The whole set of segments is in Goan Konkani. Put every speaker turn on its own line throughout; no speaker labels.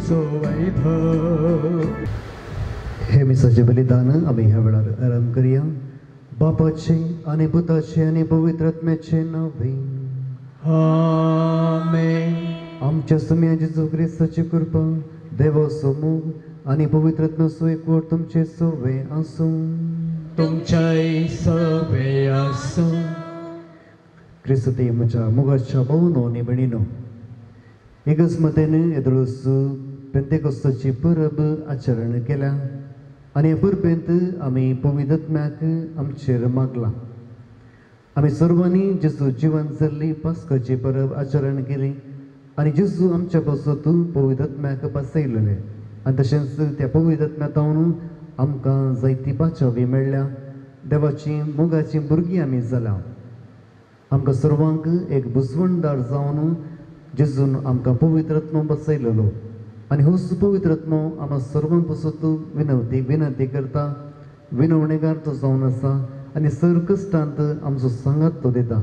तुजो वैभव।
हे मिसाचें बलिदान आमी ह्या वेळार आराम करया। बापाचे आनी पुताचे आनी पवित्र आत्म्याचे नांवे
आमेन।
आमच्या सुम्या जेजू क्रिस्ताची कृपा, देवाचो मोग आनी पवित्र आत्म्याचो एकवट तुमचे सवे आसूं।
तुमच्याय सवे आसूं।
क्रिस्ती म्हज्या मोगाच्या भावनो आनी भयणीनो, एकच मतेन येदोळूच पेंतेकोस्ताची परब आचरण केल्या आनी हे परबेंत आमी पवित्र आत्म्याक आमचेर मागलां। आमी सर्वांनी जेजू जिवन जाल्ली पास्काची परब आचरण केली आनी जेजू आमच्या पासत पवित्र आत्म्याक पासयलेले आनी तशेंच त्या पवित्र आत्म्या तावन आमकां जायती बाचावी मेळ्ळ्या। देवाची मोगाची भुरगीं आमी जाल्या। आमकां सर्वांक एक बुजवणदार जावन जेजून आमकां पवित्र आत्मो बसयलेलो आनी होच पवित्र आत्मो आमकां सर्वां पासत विनंती करता, विनवणेकार तो जावन आसा आनी सर कश्टांत आमचो सांगात तो दिता।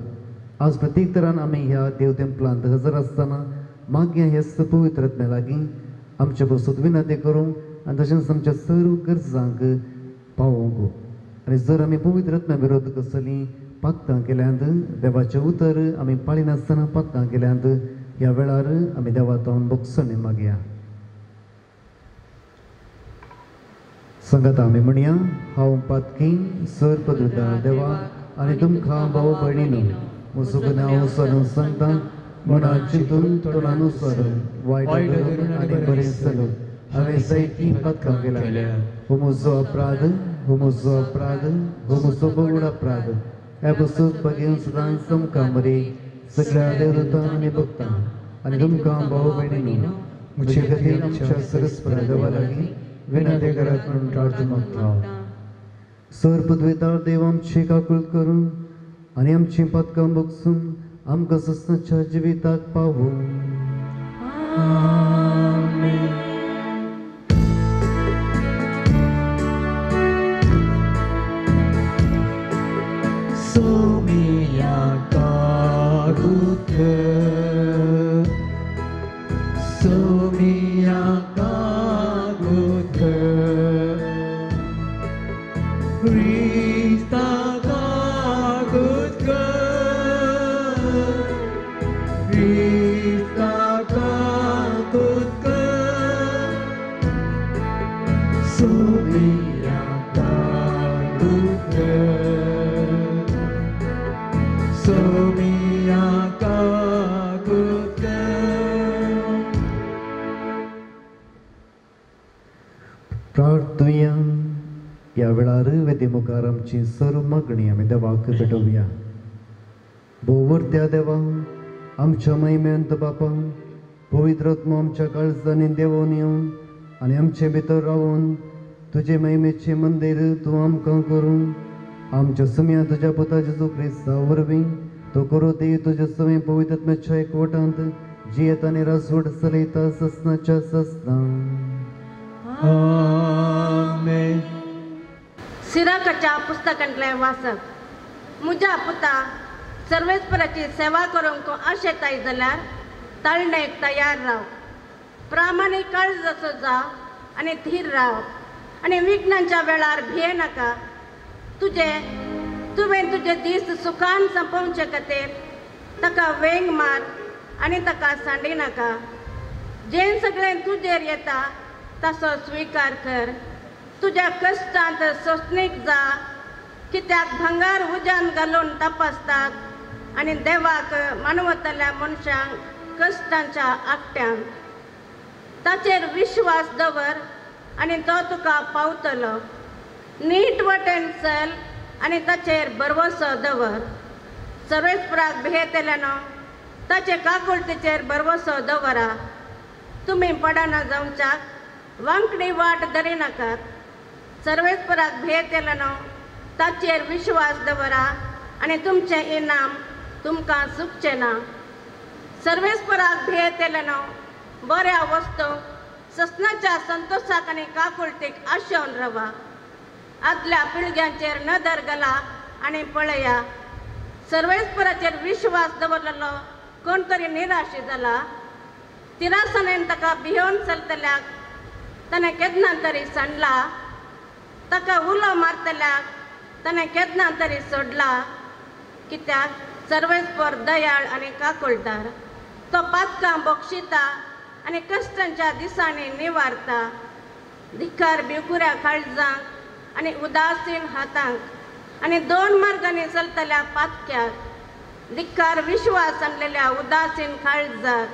आज प्रत्येक तरान आमी ह्या देव तेंपलांत हजर आसतना मागया हेच पवित्र आत्म्या लागीं आमचे पासत विनंती करूंक आनी तशेंच आमच्या सर्व गरजांक पावोवंक। आनी जर आमी पवित्र आत्म्या विरोध कसलीं पातकां केल्यांत, देवाचें उतर आमी पाळिनासतना पातकां केल्यांत, ह्या वेळार आमी देवा तावन भोगसणी मागया। सांगात आमी म्हणया, हांव पातकी सर पदुदार देवा आनी तुमकां भाव भयणीनो म्हजो गुन्यांव सरून सांगता, मनान चिंतून तोंडान सरून वायट धरून आनी बरें चलून हांवें जायतीं पातकां केल्या। हो म्हजो अपराध, हो म्हजो अपराध, हो म्हजो भोव अपराध। ह्या पसून बगेन सदांच तुमकां मरे सगळ्या देवदूतां आनी भक्तां आनी तुमकां भाव भयणीनो म्हजे खातीर आमच्या सरस्परा देवा लागीं विनंती करात म्हणून प्रार्थना मागता। सर पदवेदार देव आमची काकूळ करून आनी आमचीं पातकां भोगसून आमकां सस्नाच्या जिविताक पावूं।
आमेन। Somia kagutte, Somia kagutte, Krista kagutte, Krista kagutte, Somia kagutte, Somia kagutte.
प्रार्थुया। ह्या वेळार वेदी मुखार आमची सर्व मागणी आमी देवाक भेटोवया। भोवरत्या देवा, आमच्या महिम्यांत बापा, पवित्र आत्मो आमच्या काळजांनी देवोन येवन आनी आमचे भितर रावून तुजे महिमेचें मंदीर तूं आमकां करूं। आमच्या सुम्या तुज्या पुता जेजू क्रिस्ता वरवीं तो करूं ती तुज्या सवें पवित्र आत्म्याच्या एकवटांत जियेता आनी राजवट चलयता ससनाच्या ससना।
आमेन।
सिराकाच्या पुस्तकांतलें वाचप। म्हज्या पुता, सर्वेस्पराची सेवा करूंक तूं आशेताय जाल्यार ताळणेक तयार राव, प्रामाणीक काळजाचो जा आनी धीर राव आनी विघ्नांच्या वेळार भिये नाका। तुवें तुजे दीस सुखान सोंपोवचे खातीर ताका वेंग मार आनी ताका सांडी नाका। जें सगळें तुजेर येता ताचो स्विकार कर। तुज्या कश्टांत सोंसणीक जा, कित्याक भांगर उज्यान घालून तपासतात आनी देवाक मानवतल्या मनशांक कश्टांच्या आकट्यान। ताचेर विश्वास दवर आनी तो तुका पावतलो। नीट वाटेन चल आनी ताचेर भरवसो दवर। सर्वेस्पराक भियेतल्यानो ताचे काकुळतेचेर भरवसो दवरा। तुमी पडना जावच्याक वांकडी वाट धरिनाकात। सर्वेस्पराक भियेतल्यानो ताचेर विश्वास दवरा आनी तुमचें इनाम तुमकां चुकचें ना। सर्वेस्पराक भियेतल्यानो बऱ्या वस्तूंक ससनाच्या संतोशाक आनी काकुळतीक आशेवन रावा। आदल्या पिळग्यांचेर नदर घाला आनी पळया। सर्वेस्पराचेर विश्वास दवरलेलो कोण तरी निराश जाला। तिरासनेन ताका भियोवन चलतल्याक ताणें केन्ना तरी सांडला, ताका उलो मारतल्याक ताणें केन्ना तरी सोडला। कित्याक सर्वेस्पर दयाळ आनी काकुळदार, तो पातकां बक्षिता आनी कश्टांच्या दिसांनी निवारता। धिक्कार भिवकुऱ्या काळजांक आनी उदासीन हातांक आनी दोन मार्गांनी चलतल्या पातक्याक, धिक्कार विश्वास आणलेल्या उदासीन काळजाक,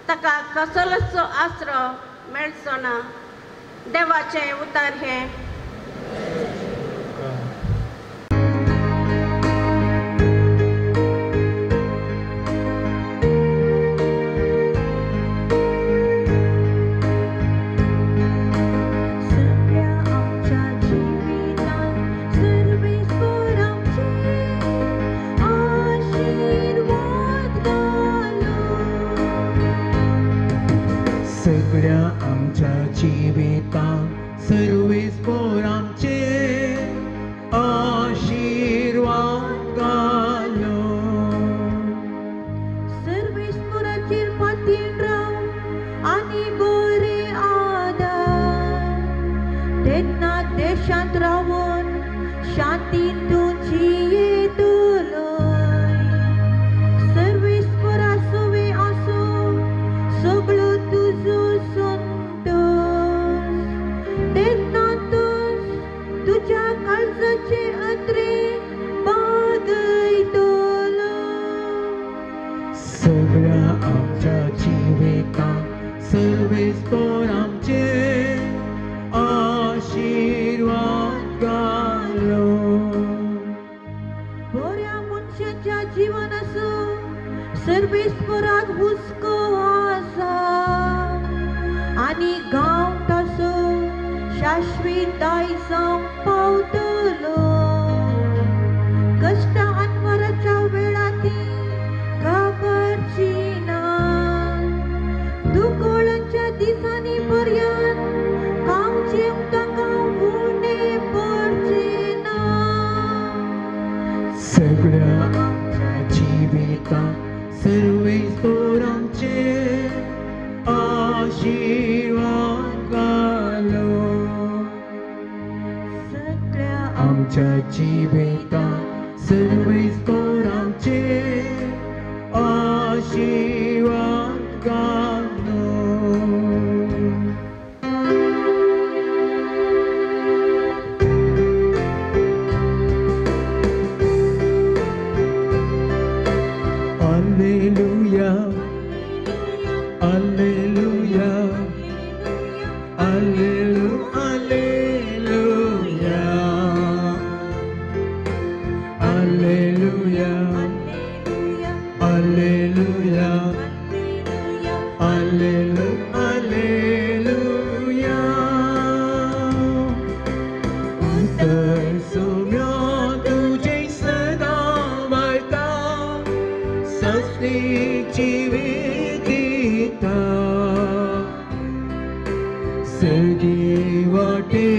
ताका कसलोचो आसरो मेळचो ना। देवाचें उतर हें।
सगळ्या आमच्या जिवितांत सर्वेस्पर आमचे आशिर्वाद घालो।
सर्वेस्पराचेर फाटीन राव आनी बरे आदार, तेन्ना देशांत रावन शांतीन तूं जियेतलो। सर्वेस्परा सवे आसूं सगळो तुजो संतोष, तेन्ना तूं तुज्या काळजाचे अत्रे बागयतलो।
सगळ्या आमच्या जिवितांत सर्वेस्पर आमचे आशिर्वाद घालो।
बऱ्या मनशाच्या जिवन आसूं सर्वेस्पराक हुस्को आसा आनी गांव तसो शाश्वीत दायजांक पावतलो। कश्टां अनवराच्या वेळार ती घाबरची ना, दुकळांच्या दिसांनी पर्यंत गांवचें तांकां उणें पडचें ना।
सगळ्या आमच्या जिवितांत सर्वेस्पर आमचे आशिर्वाद घालो।
सगळ्या
आमच्या जिवितांत सर्वेस्पर आमचे आशिर्वाद घालो। Alleluia, Alleluia, Alleluia, Alleluia, Alleluia, Alleluia, Alleluia, Alleluia. उतर सुम्यो तुझे सदा मारता, सस्ती जिवीत दिता। सगळी वाटे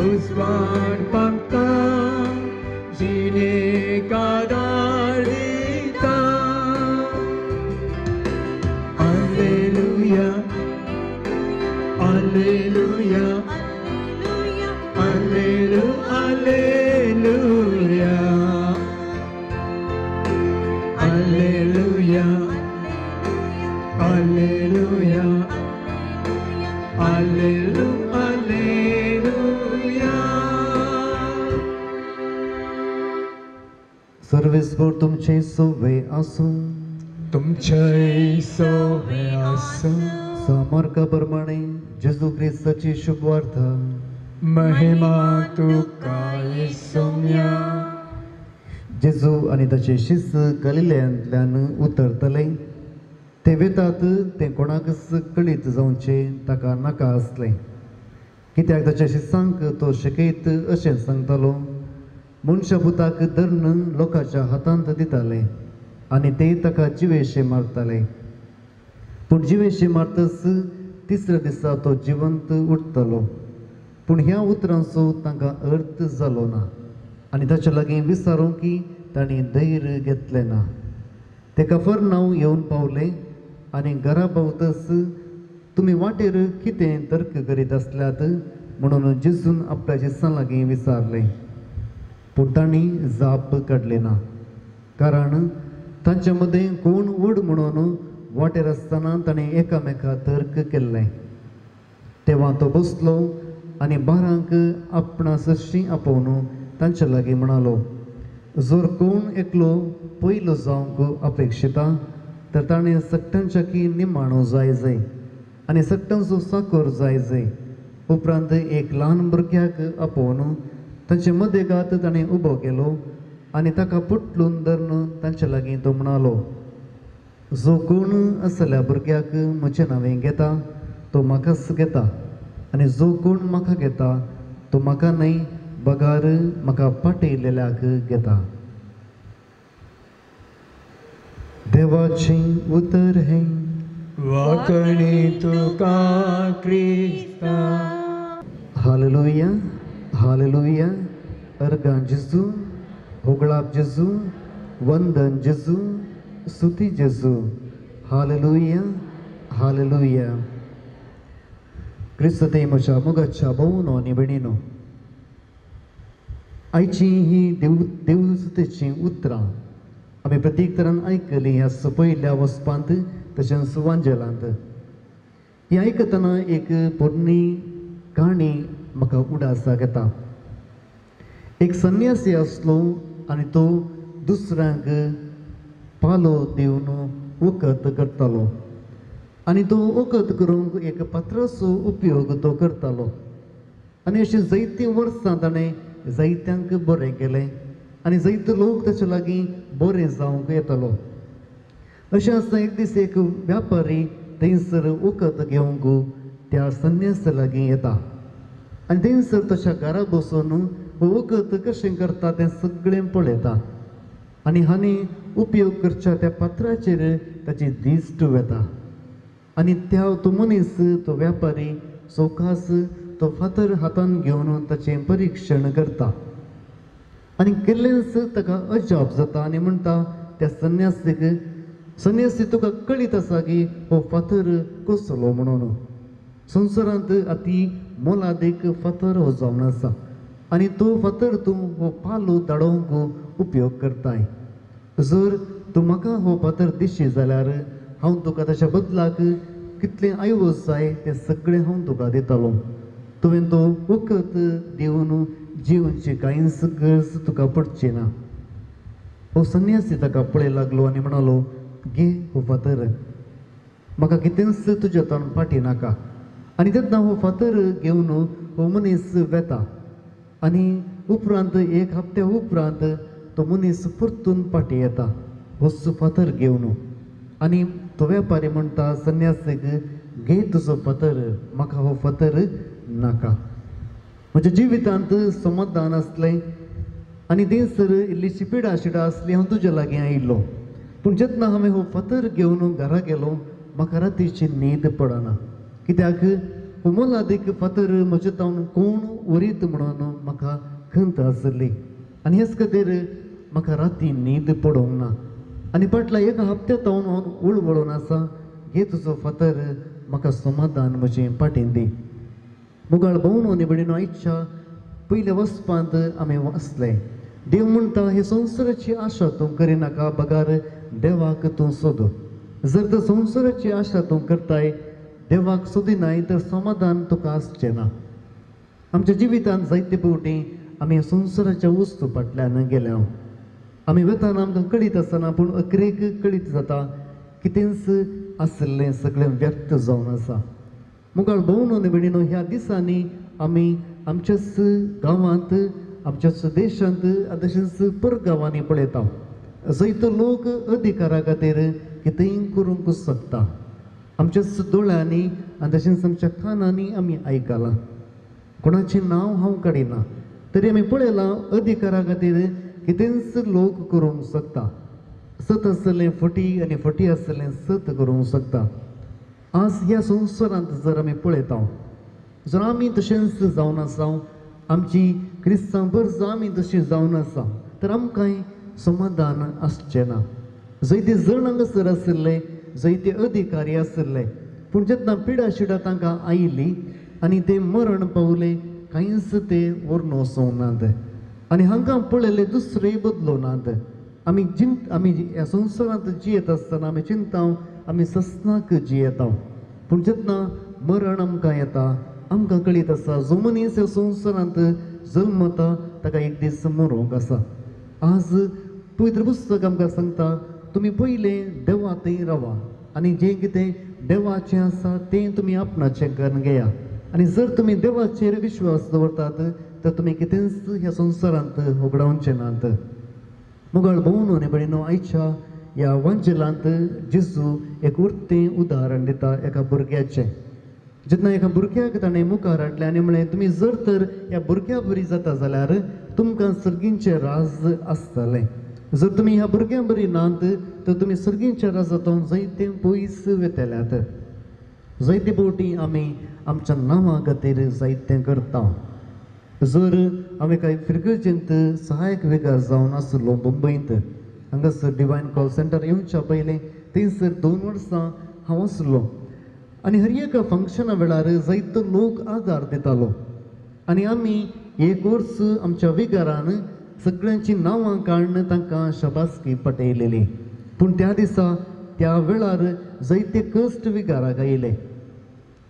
उजवाड पांगता, जिणेक आदार दिता। Alleluia, Alleluia, Alleluia, Alleluia, Alleluia, Alleluia, Alleluia, Alleluia.
सर्वेस्पर तुमचे सोवे आसूं,
तुमचे सोवे आसूं।
सामर्का प्रमाणे जेजू क्रिस्ताची शुभवार्ता।
महिमा तुका येसुम्या।
जेजू आनी ताचे शिस्त गलिलयांतल्यान उतरतले, ते वेतात तें कोणाकच कळीत जावचें ताका नाका आसलें, कित्याक ताच्या शिस्तांक तो शिकयत अशें सांगतालो। मनशा पुताक धरून लोकांच्या हातांत दिताले आनी ते ताका जिवेशे मारताले, पूण जिवेशे मारतच तिसऱ्या दिसा तो जिवंत उरतलो। पूण ह्या उतरांचो तांकां अर्थ जालो ना आनी ताचे लागीं विचारूंक की तांणी धैर्य घेतलें ना। ते कफरनांव येवन पावले आनी घरा पावतच तुमी वाटेर कितें तर्क करीत आसल्यात म्हणून जेजून आपल्या शिसां लागीं विचारलें. पूण तांणी जाप काडली ना, कारण तांचे मदें कोण व्हड म्हणून वाटेर आसतना ताणें एकामेका तर्क केल्लें. तेव्हा तो बसलो आनी बारांक आपणा सरशीं आपोवन तांचे लागीं म्हणालो, जर कोण एकलो पयलो जावंक अपेक्षिता तर ताणें सगळ्यांच्या की निमाणो जाय जाय आनी सगळ्यांचो साकर जाय जाय. उपरांत एक ल्हान भुरग्याक आपोवन तांचे मदेगात ताणें उबो केलो आनी ताका पुटलून धरून तांचे लागीं तो म्हणालो, जो कोण असल्या भुरग्याक म्हजें नांवें घेता तो म्हाकाच घेता आनी जो कोण म्हाका घेता तो म्हाका न्हय बगार म्हाका पाटयलेल्याक घेता. देवाचें उतर हें.
वाकणी तुका क्रिस्ता.
Hallelujah, hallelujah. अर्गां जेजू, होगळाप जेजू, वंदन जेजू, स्तुती जेजू. Hallelujah, hallelujah. क्रिस्त म्हज्या मोगाच्या भोवनो आनी भयणीनो, आयची ही देवसुतेचीं उतरां आमी प्रत्येक तरान आयकलीं ह्या पयल्या वचपांत तशेंच वांजेलांत. ही आयकतना एक पोरणी काणी म्हाका उडासाक येता. एक संन्यासी आसलो आनी तो दुसऱ्यांक पालो दिवन वखद करतालो आनी तो वखद करूंक एक पात्राचो उपयोग तो करतालो आनी अशीं जायतीं वर्सां ताणें जायत्यांक बरें केलें आनी जायते लोक ताचे लागीं बरें जावंक येतालो. अशें आसतना एक दीस एक व्यापारी थंयसर वखद घेवंक त्या संन्यासा लागीं येता आनी थंयसर ताच्या घरा बसून वखद कशें करता तें सगळें पळयता आनी हांणी उपयोग करच्या त्या पात्राचेर ताची दिश्ट वेता आनी त्या तो मनीस तो व्यापारी सवकास तो फातर हातान घेवन ताचें परिक्षण करता आनी केल्लेंच ताका अजाप जाता आनी म्हणटा त्या संन्यासीक, संन्यासी तुका कळीत आसा की हो फातर कसलो म्हणून. संवसारांत अती मोलादीक फातर हो जावन आसा आनी तो फातर तूं हो पालो धाडोवंक उपयोग करताय. जर तूं म्हाका हो फातर दिशी जाल्यार हांव तुका ताच्या बदलाक कितलें आयवज जाय तें सगळें हांव तुका दितालो. तुवें तो वखद दिवन जिवनची कांयच गरज तुका पडची ना. हो संन्यासी ताका पळय लागलो आनी म्हणालो, घे हो फातर, म्हाका कितेंच तुज्या तोंड फाटी नाका. आनी तेन्ना हो फातर घेवन हो मनीस वेता आनी उपरांत एक हप्त्या उपरांत तो मनीस परतून फाटी येता होच फातर घेवन आनी तो व्यापारी म्हणटा संन्यासीक, घे तुजो फातर, म्हाका हो फातर नाका. म्हज्या जिवितांत समाधान आसलें आनी थंयसर इल्लीशी पिडा शिडा आसली, हांव तुज्या लागीं आयिल्लो. पूण जेन्ना हांवें हो फातर घेवन घरा गेलो म्हाका रातीची न्हीद पडना, कित्याक हो मोलादीक फातर म्हजे तावन कोण वरीत म्हणून म्हाका खंत आसली आनी हेच खातीर म्हाका राती न्हीद पडोवंक ना आनी फाटल्या एका हप्त्या तावन हांव उळवळून आसा. घे तुजो फातर, म्हाका समाधान म्हजें फाटीं दी. मुगाळ भोवन आनी भयणीनो, आयच्या पयल्या वचपांत आमी वाचलें, देव म्हणटा हे संवसाराची आशा तूं करिनाका बगार देवाक तूं सोद. जर तर संवसाराची आशा तूं करताय देवाक सोदिनाय तर समाधान तुका आसचें ना. आमच्या जिवितांत जायते फावटी आमी संवसाराच्या वस्तू फाटल्यान गेल्या. आमी वेताना आमकां कळीत आसना पूण अकरेक कळीत जाता कितेंच आशिल्लें सगळें व्यर्थ जावन आसा. मुगाळ भोवन आनी भयणीनो, ह्या दिसांनी आमी आमच्याच गांवांत आमच्याच देशांत तशेंच परगांवांनी पळयता जायतो लोक अधिकारा खातीर कितेंय करूंक शकता. आमच्याच दोळ्यांनी आनी तशेंच आमच्या कानांनी आमी आयकलां, कोणाचें नांव हांव काडिना तरी आमी पळयलां अधिकारा खातीर कितेंच लोक करूंक शकता. सत आसलें फटी आनी फटी आसलें सत करूंक शकता. आज ह्या संवसारांत जर आमी पळयता जर आमी तशेंच जावन आसा, आमची क्रिस्तांव बर्ज आमी तशी जावन आसा तर आमकांय समाधान आसचें ना. जंय ते जण हांगासर आशिल्ले जायते अधिकारी आशिल्ले पूण जेन्ना पिडा शिडा तांकां आयली आनी ते मरण पावले कांयच ते व्हरून वचूंक नात आनी हांकां पळयले दुसरे बदलो नात. आमी आमी ह्या संवसारांत जियेत आसतना आमी चिंता आमी सस्नाक जियेता पूण जेन्ना मरण आमकां येता आमकां कळीत आसा जो मनीस ह्या संवसारांत जल्मता ताका एक दीस मरूंक आसा. आज पवित्र पुस्तक आमकां सांगता तुमी पयलें देवा थंय रावा आनी जें कितें देवाचें आसा तें तुमी आपणाचें करून घेया आनी जर तुमी देवाचेर विश्वास दवरतात तर तुमी कितेंच ह्या संवसारांत होगडावचें नात. मुगाळ भोवन आनी भयणीनो आयच्या ह्या वांजेलांत जेजू एक उरतें उदाहरण दिता एका भुरग्याचें. जेन्ना एका भुरग्याक ताणें मुखार हाडलें आनी म्हणलें तुमी जर तर ह्या भुरग्या बरी जाता जाल्यार तुमकां सर्गींचें राज आसतलें. जर तुमी ह्या भुरग्यां बरी नात तर तुमी सर्गींच्या राजांत जायते पयस वेतल्यात. जायते फावटी आमी आमच्या नांवा खातीर जायतें करता. जर हांवें कांय फिरगर्जेंत सहायक विगार जावन आसलो मुंबयंत हांगासर डिवायन कॉल सेंटर येवच्या पयलें थंयसर 2 वर्सां हांव आसलो आनी हर एका फंक्शना वेळार जायतो लोक आदार दितालो आनी आमी एक वर्स आमच्या विगारान सगळ्यांचीं नांवां काडून तांकां शाबासकी पटयलेली. पूण त्या दिसा त्या वेळार जायते कश्ट विगाराक आयले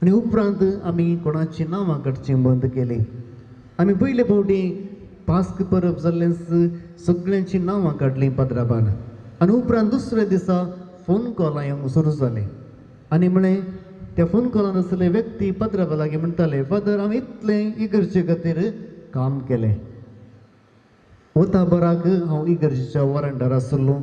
आनी उपरांत आमी कोणाचीं नांवां काडचीं बंद केलीं. आमी पयले फावटी पास्क परब जाल्लेंच सगळ्यांचीं नांवां काडलीं पाद्राबान आनी उपरांत दुसऱ्या दिसा फोन कॉलां येवंक सुरू जालें आनी म्हळें त्या फोन कॉलान आसले व्यक्ती पाद्राबा लागीं म्हणटाले फादर हांवें इतलें इगर्जे खातीर काम केलें. वता बराक हांव इगर्जेच्या वरांडार आसलो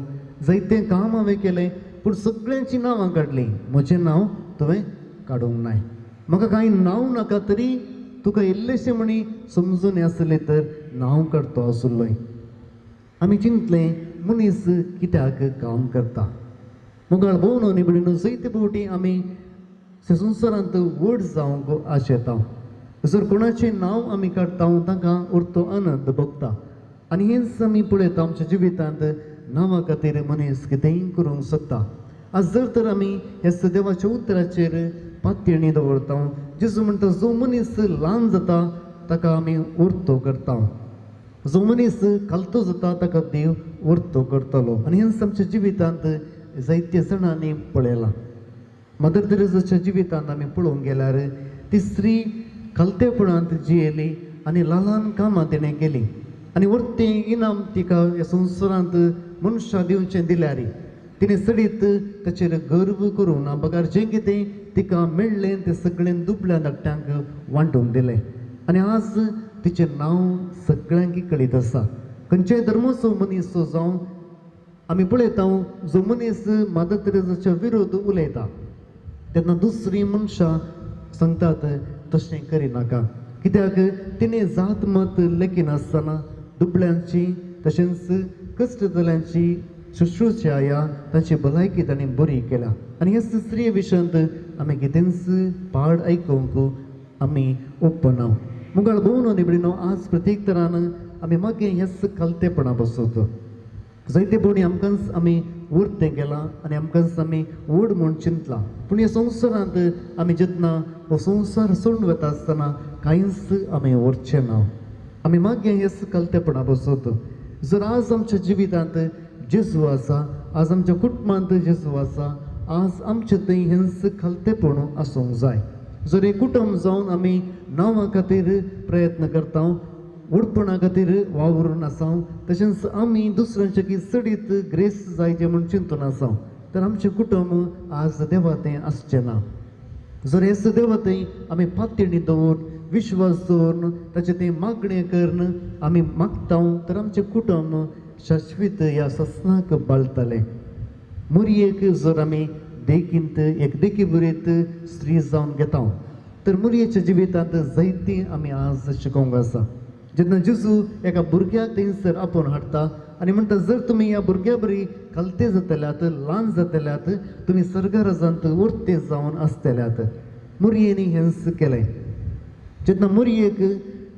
जायतें काम हांवें केलें पूण सगळ्यांचीं नांवां काडलीं म्हजें नांव तुवें काडूंक नाय. म्हाका कांय नांव नाका तरी तुका इल्लेशें म्हणी समजून आसलें तर नांव काडतो आसलोय. आमी चिंतलें मनीस कित्याक काम करता. मुगाळ भोवन आनी भयणीनो जायते फावटी आमी संवसारांत व्हड जावंक आशेता. जर कोणाचें नांव आमी काडटा तांकां उरतो आनंद भोगता आनी हेंच आमी पळयता आमच्या जिवितांत नांवा खातीर मनीस कितेंय करूंक शकता. आज जर तर आमी ह्या देवाच्या उतराचेर पातयेणी दवरता जेजू म्हणटा जो मनीस ल्हान जाता ताका आमी उरतो करता जो मनीस खालतो जाता ताका देव उरतो करतलो. आनी हेंच आमच्या जिवितांत जायते जाणांनी पळयलां. मदर तेरेजाच्या जिवितांत आमी पळोवंक गेल्यार ती स्त्री खालतेपणांत जियेली आनी ल्हान ल्हान कामां तिणें केलीं आनी वरतें इनाम तिका ह्या संवसारांत मनशां दिवचें दिल्यार तिणें सडीत ताचेर गर्व करूंक ना बगर जें कितें तिका मेळ्ळें तें सगळें दुबळ्या धाकट्यांक वांटून दिलें आनी आज तिचें नांव सगळ्यांक कळीत आसा. खंयच्याय धर्माचो मनीस जावं आमी पळयता जो मनीस मदर तेरेजाच्या विरोध उलयता तेन्ना दुसरीं मनशां सांगतात तशें करिनाका कित्याक तिणें जात मत लेखिनासतना दुबळ्यांची तशेंच कश्ट जाल्यांची शुश्रूशा ह्या तांची भलायकी ताणें बरी केल्या. आनी ह्या स्त्रिये विशयांत आमी कितेंच पाड आयकूंक आमी ओपना. मुगाळ भोवन आनी भयणीनो आज प्रत्येक तरान आमी मागीर ह्याच खालतेपणा बसत जायते फावटी आमकांच आमी उरतें केलां आनी आमकांच आमी व्हड म्हूण चिंतलां पूण ह्या संवसारांत आमी जेन्ना हो संवसार सोडून वता आसतना कांयच आमी व्हरचें ना. आमी मागीर ह्याच खालतेपणा बसत. जर आज आमच्या जिवितांत जेजू आसा आज आमच्या कुटुंबांत जेजू आसा आज आमचें थंय हेंच खालतेपण आसूंक जाय. जर हें कुटुंब जावन आमी नांवा खातीर प्रयत्न करता व्हडपणा खातीर वावरून आसा तशेंच आमी दुसऱ्यांचे की चडीत ग्रेस जायचें म्हूण चिंतून आसा तर आमचें कुटुंब आज देवा थंय आसचें ना. जर हेच देवा थंय आमी पातयेणी दवरून विश्वास दवरून ताचें तें मागणें करून आमी मागता तर आमचें कुटुंब शाश्वीत ह्या ससनाक बाळटलें. मुरयेक जर आमी देखींत एक देखी बरीत स्त्री जावन घेता तर मुरयेच्या जिवितांत जायतीं आमी आज शिकोवंक आसा. जेन्ना जेजू एका भुरग्याक थंयसर आपोवन हाडटा आनी म्हणटा जर तुमी ह्या भुरग्या बरी खालते जातल्यात ल्हान जातल्यात तुमी सर्गराजांत उरते जावन आसतल्यात. मुरयेनी हेंच केलें. जेन्ना मुरयेक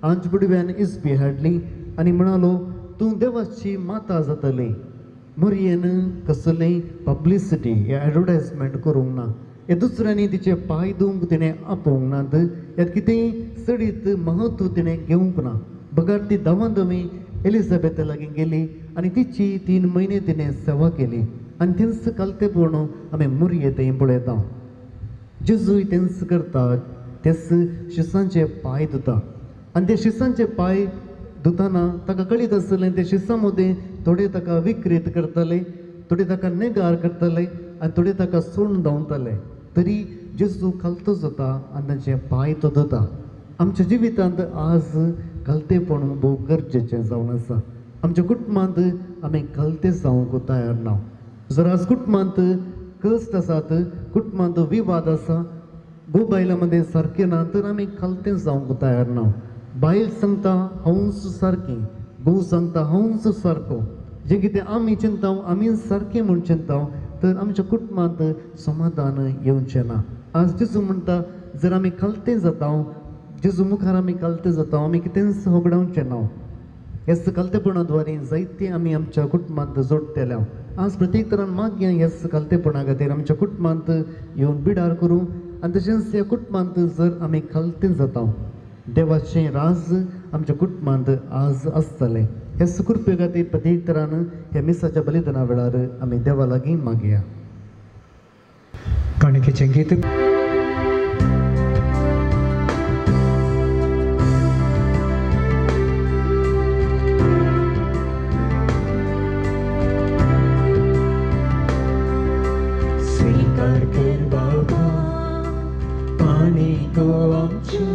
आंज बुडव्यान इस्बी हाडली आनी म्हणालो तूं देवाची माता जातली. मोरयेन कसलें पब्लिसिटी या एडवर्टायजमेंट करूंक ना, हे दुसऱ्यांनी तिचे पांय धुवंक तिणें आपोवंक नात, ह्या कितेंय चडीत महत्व तिणें घेवंक ना. बगर ती दवांदवी एलिझाबेथा लागीं गेली आनी तिची 3 म्हयने तिणें सेवा केली. आनी तेंच कालतेपण आमी मोरये थंय पळयता. जेजूय तेंच करता, तेच शिसांचे पांय धुता. आनी ते शिसांचे पांय धुतना ताका कळीत आसलें ते शिसां मदीं थोडे ताका विक्रीत करतले, थोडे ताका नेगार करतले आनी थोडे ताका सोडून धांवतले. तरी जेजू खालतो जाता आनी तांचे पांय तो धुता. आमच्या जिवितांत आज खालतेपण भोव गरजेचें जावन आसा. आमच्या कुटुंबांत आमी खालते जावंक तयार ना. जर आज कुटुंबांत कश्ट आसात, कुटुंबांत विवाद आसा, घोव बायलां मदीं सारकें ना, तर आमी खालतें जावंक तयार ना. बायल सांगता हांवूच सारकें, घोव सांगता हांवूच सारको, जें कितें आमी चिंता आमी सारकें म्हूण चिंता, तर आमच्या कुटुंबांत समाधान येवचें ना. आज जेजू म्हणटा जर आमी खालतें जाता, जेजू मुखार आमी खालतें जाता, आमी कितेंच होगडावचें ना. ह्याच खालतेपणा द्वारे जायते आमी आमच्या कुटुंबांत जोडटले. आज प्रत्येक तरान मागया ह्याच खालतेपणा खातीर आमच्या कुटुंबांत येवन बिडार करूं. आनी तशेंच ह्या कुटुंबांत जर आमी खालतें जाता, देवाचें राज आमच्या कुटुंबांत आज आसतलें. हे सुकृपे खातीर प्रत्येक तरान ह्या मिसाच्या बलिदाना वेळार आमी देवा लागीं मागया.
काणकेचें गीत. स्वीकार कर बाबा पाणी गो आमच्यो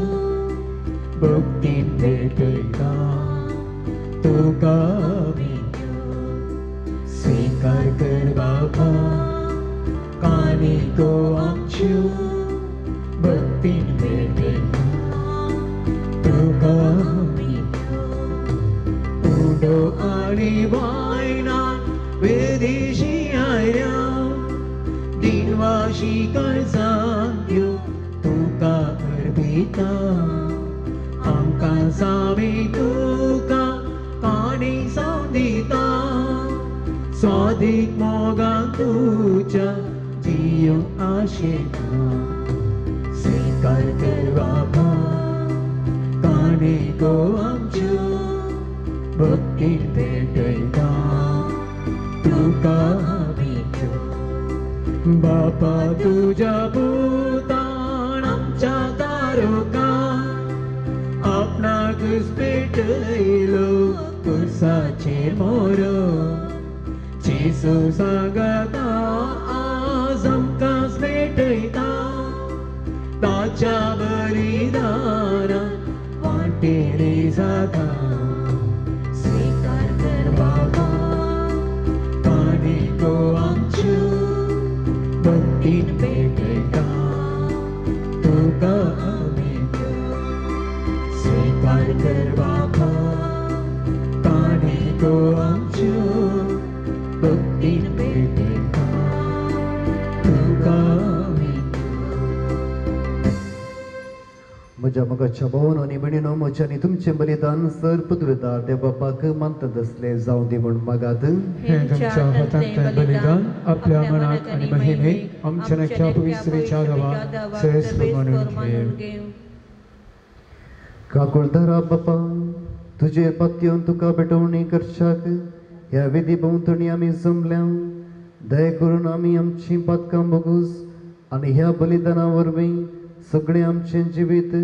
भक्तीन भेटयता तुका स्वीकार कर बाबा कानिको आमच्यो भक्तीन भेटयता तुका उडो आनी वायना विदेशी आयल्या दिनवाशी काळजांत तुका अर्पिता. आमकां सामी तुका काणी दिता स्वादीक मोगान तुज्या जियो आशेता. स्वीकार कर बाबा काणी गो आमच्यो भक्तीन भेटयता तुका बापा तुज्या पुतान आमच्या तारुका आपणाकूच पेटयलो कुर्साचेर मोरो. जेजू सांगता आज आमकां भेटयता ताच्या बलिदाना वांटेली जाता. स्वीकार कर बाबा कानिको आमच्यो भक्तीन भेटयता तुका आमी. स्वीकार कर बाबा कानिको आमच्यो भक्तीन भेटयता तुका आमी.
म्हज्या मोगाच्या भावानो आनी भयणीनो, म्हज्या आनी तुमचें बलिदान सर पदवेदार देव बापाक मानतात असलें जावं दी म्हूण मागात.
हे तुमच्या हातांतलें बलिदान आपल्या मनाक आनी महिमेक आमच्या नख्या पवित्रेच्या देवाक श्रेष्ठ मानून घेव.
काकुळदारा बापा, तुजेर पातयेवन तुका भेटवणी करच्याक ह्या विधी भोंवतणी आमी जमल्या. दया करून आमी आमचीं पातकां भोगूस आनी ह्या बलिदाना वरवीं सगळें आमचें जिवीत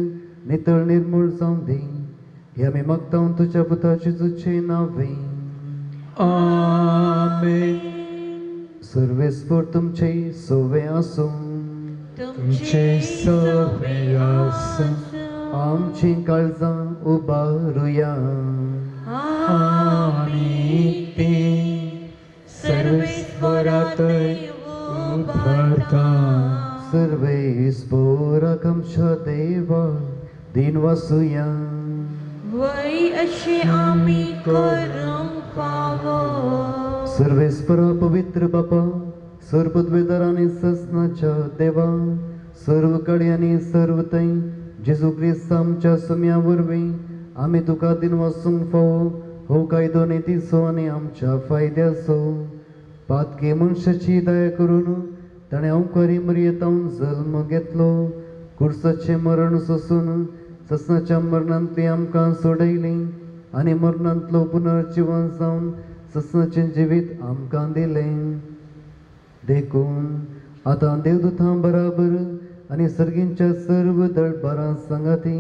नितळ निर्मूळ जावं दी. हे आमी मागता तुज्या पुता जेजूचें नांवे.
आमेन.
सर्वेस्पर तुमचे सवे आसूं.
तुमचे सवे आसूं.
आमचीं काळजां उबारुया.
आमी ती सर्वेस्परातय उबारता.
सर्वेस्पराक आमच्या देवा दिन वासुया.
वय अशें आमी करूंक फावो.
सर्वेस्परा पवित्र बापा, सर्वपदवेदार आनी ससनाच्या देवा, सर्व कडेन आनी सर्व थंय जेजू क्रिस्त आमच्या सम्या वरवीं आमी तुका दिनवासूंक फावो हो कायदो नितीचो आनी आमच्या फायद्याचो. पातके मनशाची दया करून ताणें अंकारी मरयेतावन जल्म घेतलो. कुर्साचें मरण सोसून ससनाच्या मरणांतली आमकां सोडयली आनी मरणांतलो पुनर्जिवन जावन ससनाचें जिवीत आमकां दिलें. देखून आतां देवदूतां बराबर आनी सर्गींच्या सर्व दळबारां सांगाती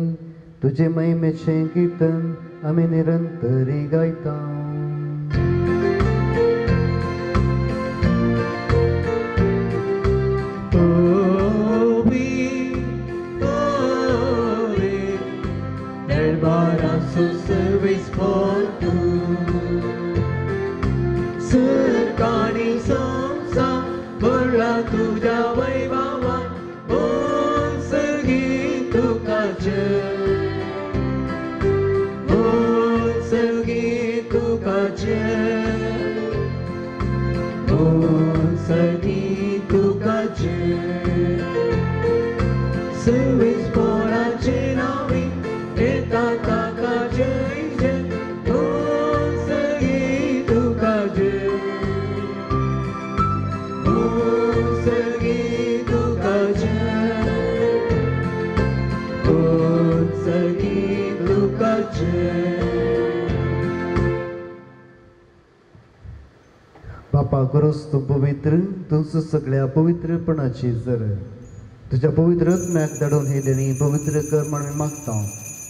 तुजे महिमेचें कीर्तन आमी निरंतरी गायता. बापा करोस तूं पवित्र, तुमचो सगळ्या पवित्रपणाची जर तुज्या पवित्र आत्म्याक धाडून हे देणी पवित्र कर म्हण आमी मागता.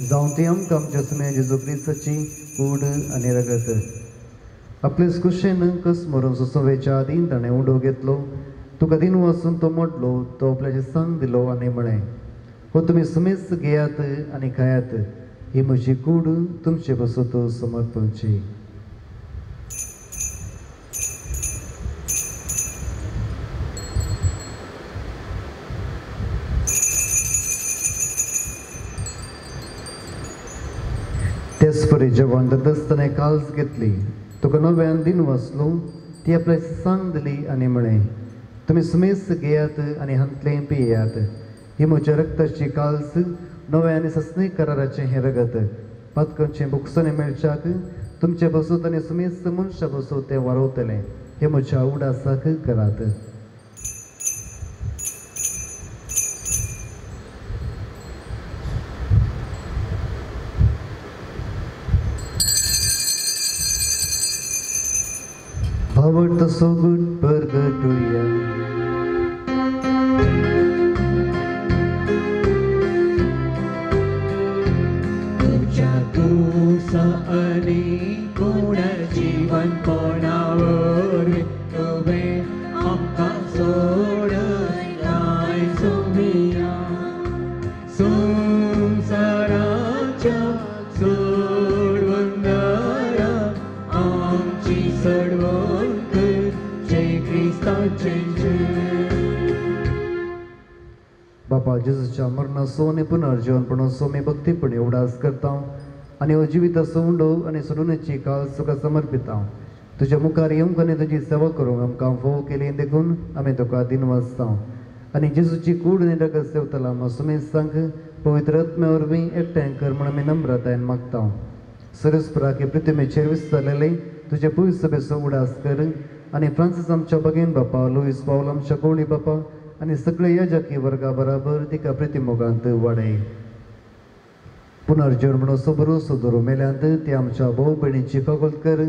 जावं ती आमकां आमच्या सुम्या जेजू क्रिस्ताची कूड आनी रगत. आपलेच कुशेन कस मरून सोसोवेच्या आदीं ताणें उडो घेतलो. तुका दिन वाचून तो मोडलो, तो आपल्याचे सांग दिलो आनी म्हळें, हो तुमी सुमेस्त घेयात आनी खायात, ही म्हजी कूड तुमचे बसत समर्पणची. तेच परी जेवण दत्ताने काल्स घेतली, तुका नव्यान दिन वाचलो, ती आपल्या सांग दिली आनी म्हळें, तुमी सुमेस्त घेयात आनी हांतलें पियात, ही म्हज्या रक्ताची काल्स नव्या आनी सस्नी कराराचें हें रगत पातकांचें बुकसणें मेळच्याक तुमचे बसोत आनी सुमेस्त मनशा बसोत तें वारोवतलें. हें म्हज्या उडासाक करात. आवडतो सोगूट परगटुया.
तुझ्या तुसा आणि कोण जीवन कोणावर तुवें आमकां सोडलाय सुमिया. संवसाराच्या सोडवणारा आमची सोडवण.
बापा जेजूच्या मरणाचो आनी पुनर्जीवनपणाचो आमी भक्तीपणी उडास करता आनी हो जिविताचो उंडो आनी सोडूनची काल तुका समर्पिता. तुज्या मुखार येवंक आनी तुजी सेवा करूंक आमकां फोव केली देखून आमी तुका दिनवासता. आनी जेजूची कूड आनी रगत सेवतला सुमेस्तांक पवित्र आत्म्या वरवीं एकठांय कर म्हूण आमी नम्रतायेन मागता. सरस्पराके पृथ्वीचेर विस्तारलेले तुजे पयस सभेचो उडास कर आनी फ्रांसीस आमच्या बगेन बापा, लुईस पावल आमच्या कोवळी बापा आनी सगळे याजकी वर्गा बराबर तिका प्रतिमोगांत वाडय. पुनर्जीवन म्हणून भरोसो दवरून मेल्यांत ती आमच्या भाव भयणीची कबूल कर.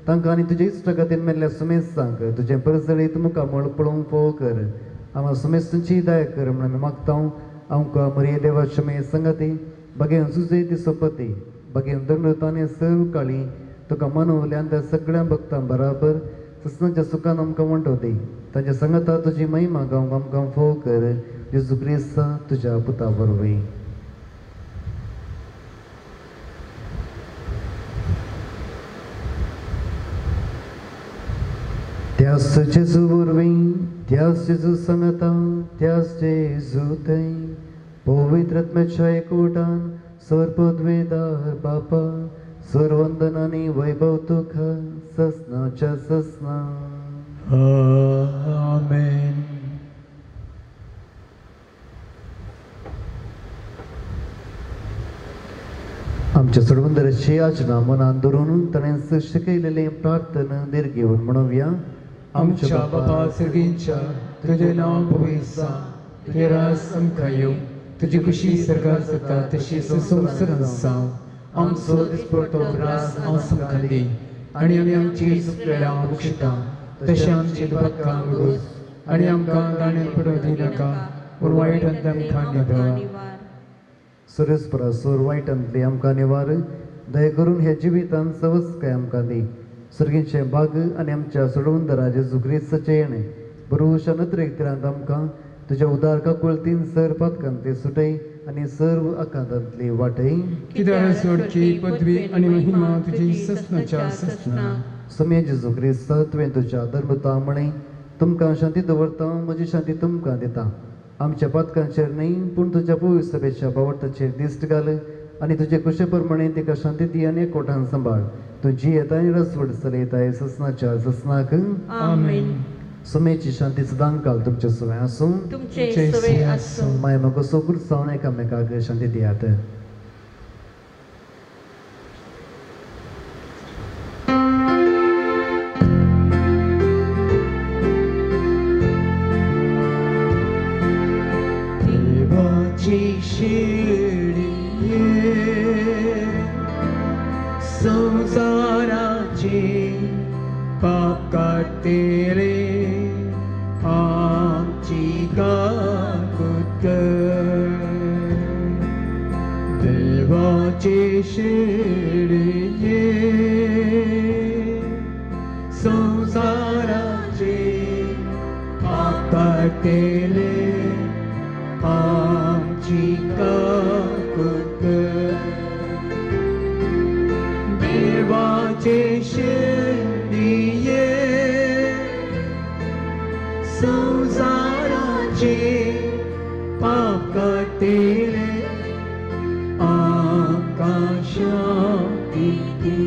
तांकां आनी तुजे इश्टागतीन मेल्ल्या सुमेस्तांक तुजें परजळीत मुखामळ पळोवंक फोव कर. आमकां सुमेस्तांची दया कर म्हूण आमी मागता. आमकां मरिये देवाच्या मे संगाती बगेन सुजय ती सोपती बगेन दंडता आनी सर्व काळी तुका मनवल्यान त्या सगळ्या भक्तां बराबर ससनाच्या सुखान आमकां म्हणटो दी. तांच्या सांगाता तुजी महिमा गावंक आमकां फोव कर. जेजू क्रिस्ता तुज्या पुता वरवीं. त्यास जेजू वरवीं, त्यास जेजू सांगाता, त्यास जेजू थंय पवित्र आत्म्याच्या एकवटान सर्वपदवेदार बापा सर्वंदन आनी वैभव तुका ससनाच्या ससना.
आमेन.
आमच्या सोडवंदराची आचना मनान धरून ताणें शिकयलेलें प्रार्थना दीर्घ घेवन म्हणोवया.
आमच्या बापा सर्गींच्या तुजें नांव पवित्र जावं, तुजें राज आमकां येवं, तुजी खुशी सरकार जाता तशी संवसारांत जावं. आमचो दिसपडटो ग्रास आज आमकां दी आनी आमी आमची चुकलेल्या बक्षिता तशें आमची दुबाकां गोस आनी आमकां गाण्यान पडोवं दिनाका पूण वायटांत आमकां निवार.
सुरेस्परा सोर वायटांतली आमकां निवार. दया करून ह्या जिवितांत सवस्काय आमकां दी. सर्गींचे बाग आनी आमच्या सोडवंदरा जेजू क्रिस्ताचें येणें बरोवशा नदरेक तिरांत आमकां तुज्या उदार काकुळतीन सर पातकांतली सुटय आनी सर्व आकांतांतली वाटय.
कित्याक सोडची पदवी आनी महिमा तुजी ससनाच्या ससना.
समे जेजू क्रिस्ता तुवें तुज्या धर्मता म्हळें तुमकां शांती दवरता, म्हजी शांती तुमकां दिता. आमच्या पातकांचेर न्हय पूण तुज्या पवित्र सभेच्या बावडताचेर दिश्ट घाल आनी तुजे कुशे प्रमाणे तिका शांती दी आनी एकवटान सांबाळ. तूं जियेता आनी रसवड चलयताय ससनाच्या ससनाक.
आमेन.
सुमेची शांती सदांकाल तुमचे सुवें आसूं.
तुमचे सुवें आसूं.
माय म्हाका सोगूर जावन एकामेकाक शांती दियात.
देवाची शिळये संवसाराची पाप काडटले आमची काकूत कर. देवाची शिळये संवसाराची पाप काडटले आमची काकूत कर. देवाचे शिळये संवसाराचे पाप काडटले आमकां शांती दी.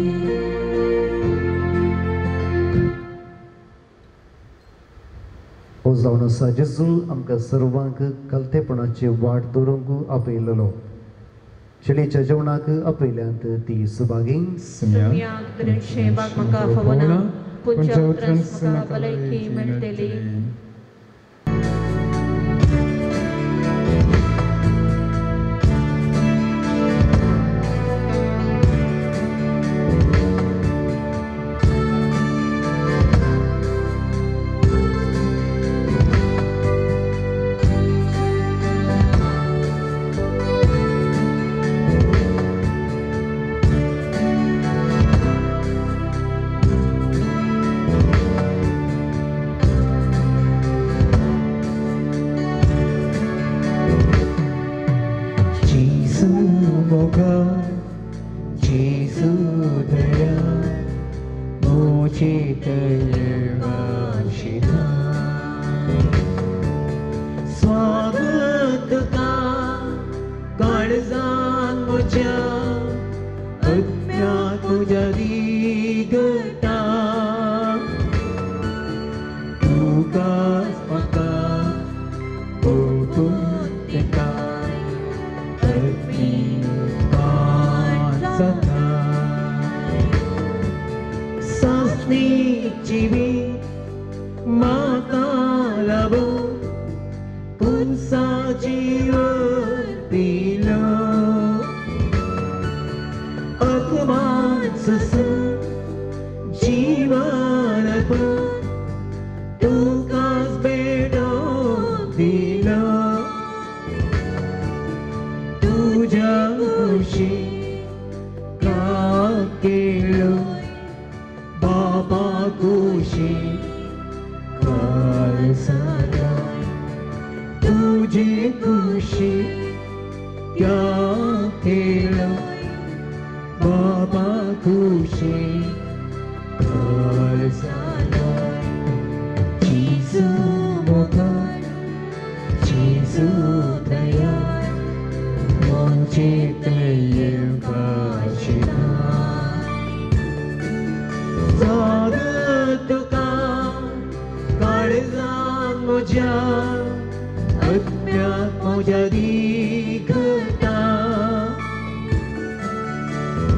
हो जावन आसा जेजू आमकां सर्वांक कलतेपणाची वाट दवरूंक आपयलेलो. शेळीच्या जेवणाक आपयल्यांत ती सुभागी.
सुम्याक दृश्य बाग म्हाका फावना पूण ज्या उतरान म्हाका भलायकी मेळटली.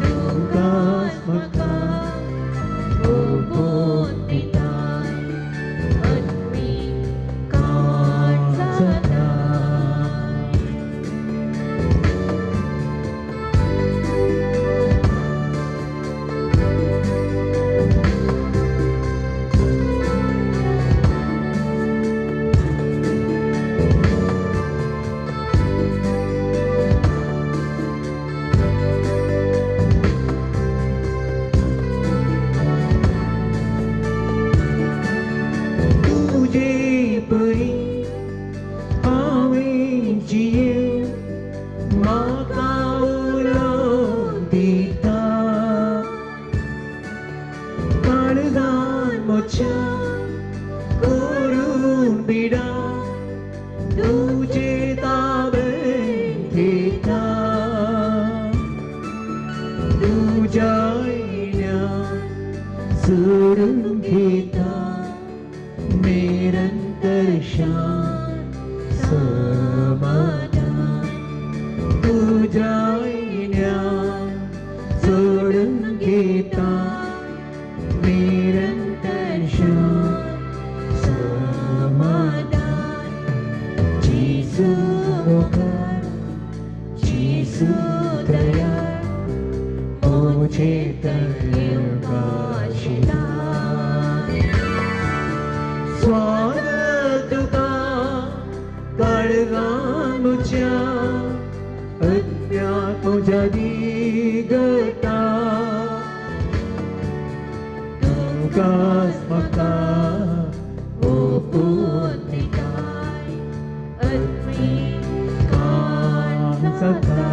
तुकाच म्हाका ओपोन दिताय.
जेसू दया मुझे तय स्वागत तुका काळजान म्हज्या अज्ञात म्हज्या दिगता तुकाच म्हाका ओपून दिताय आत्मीक काम जाता.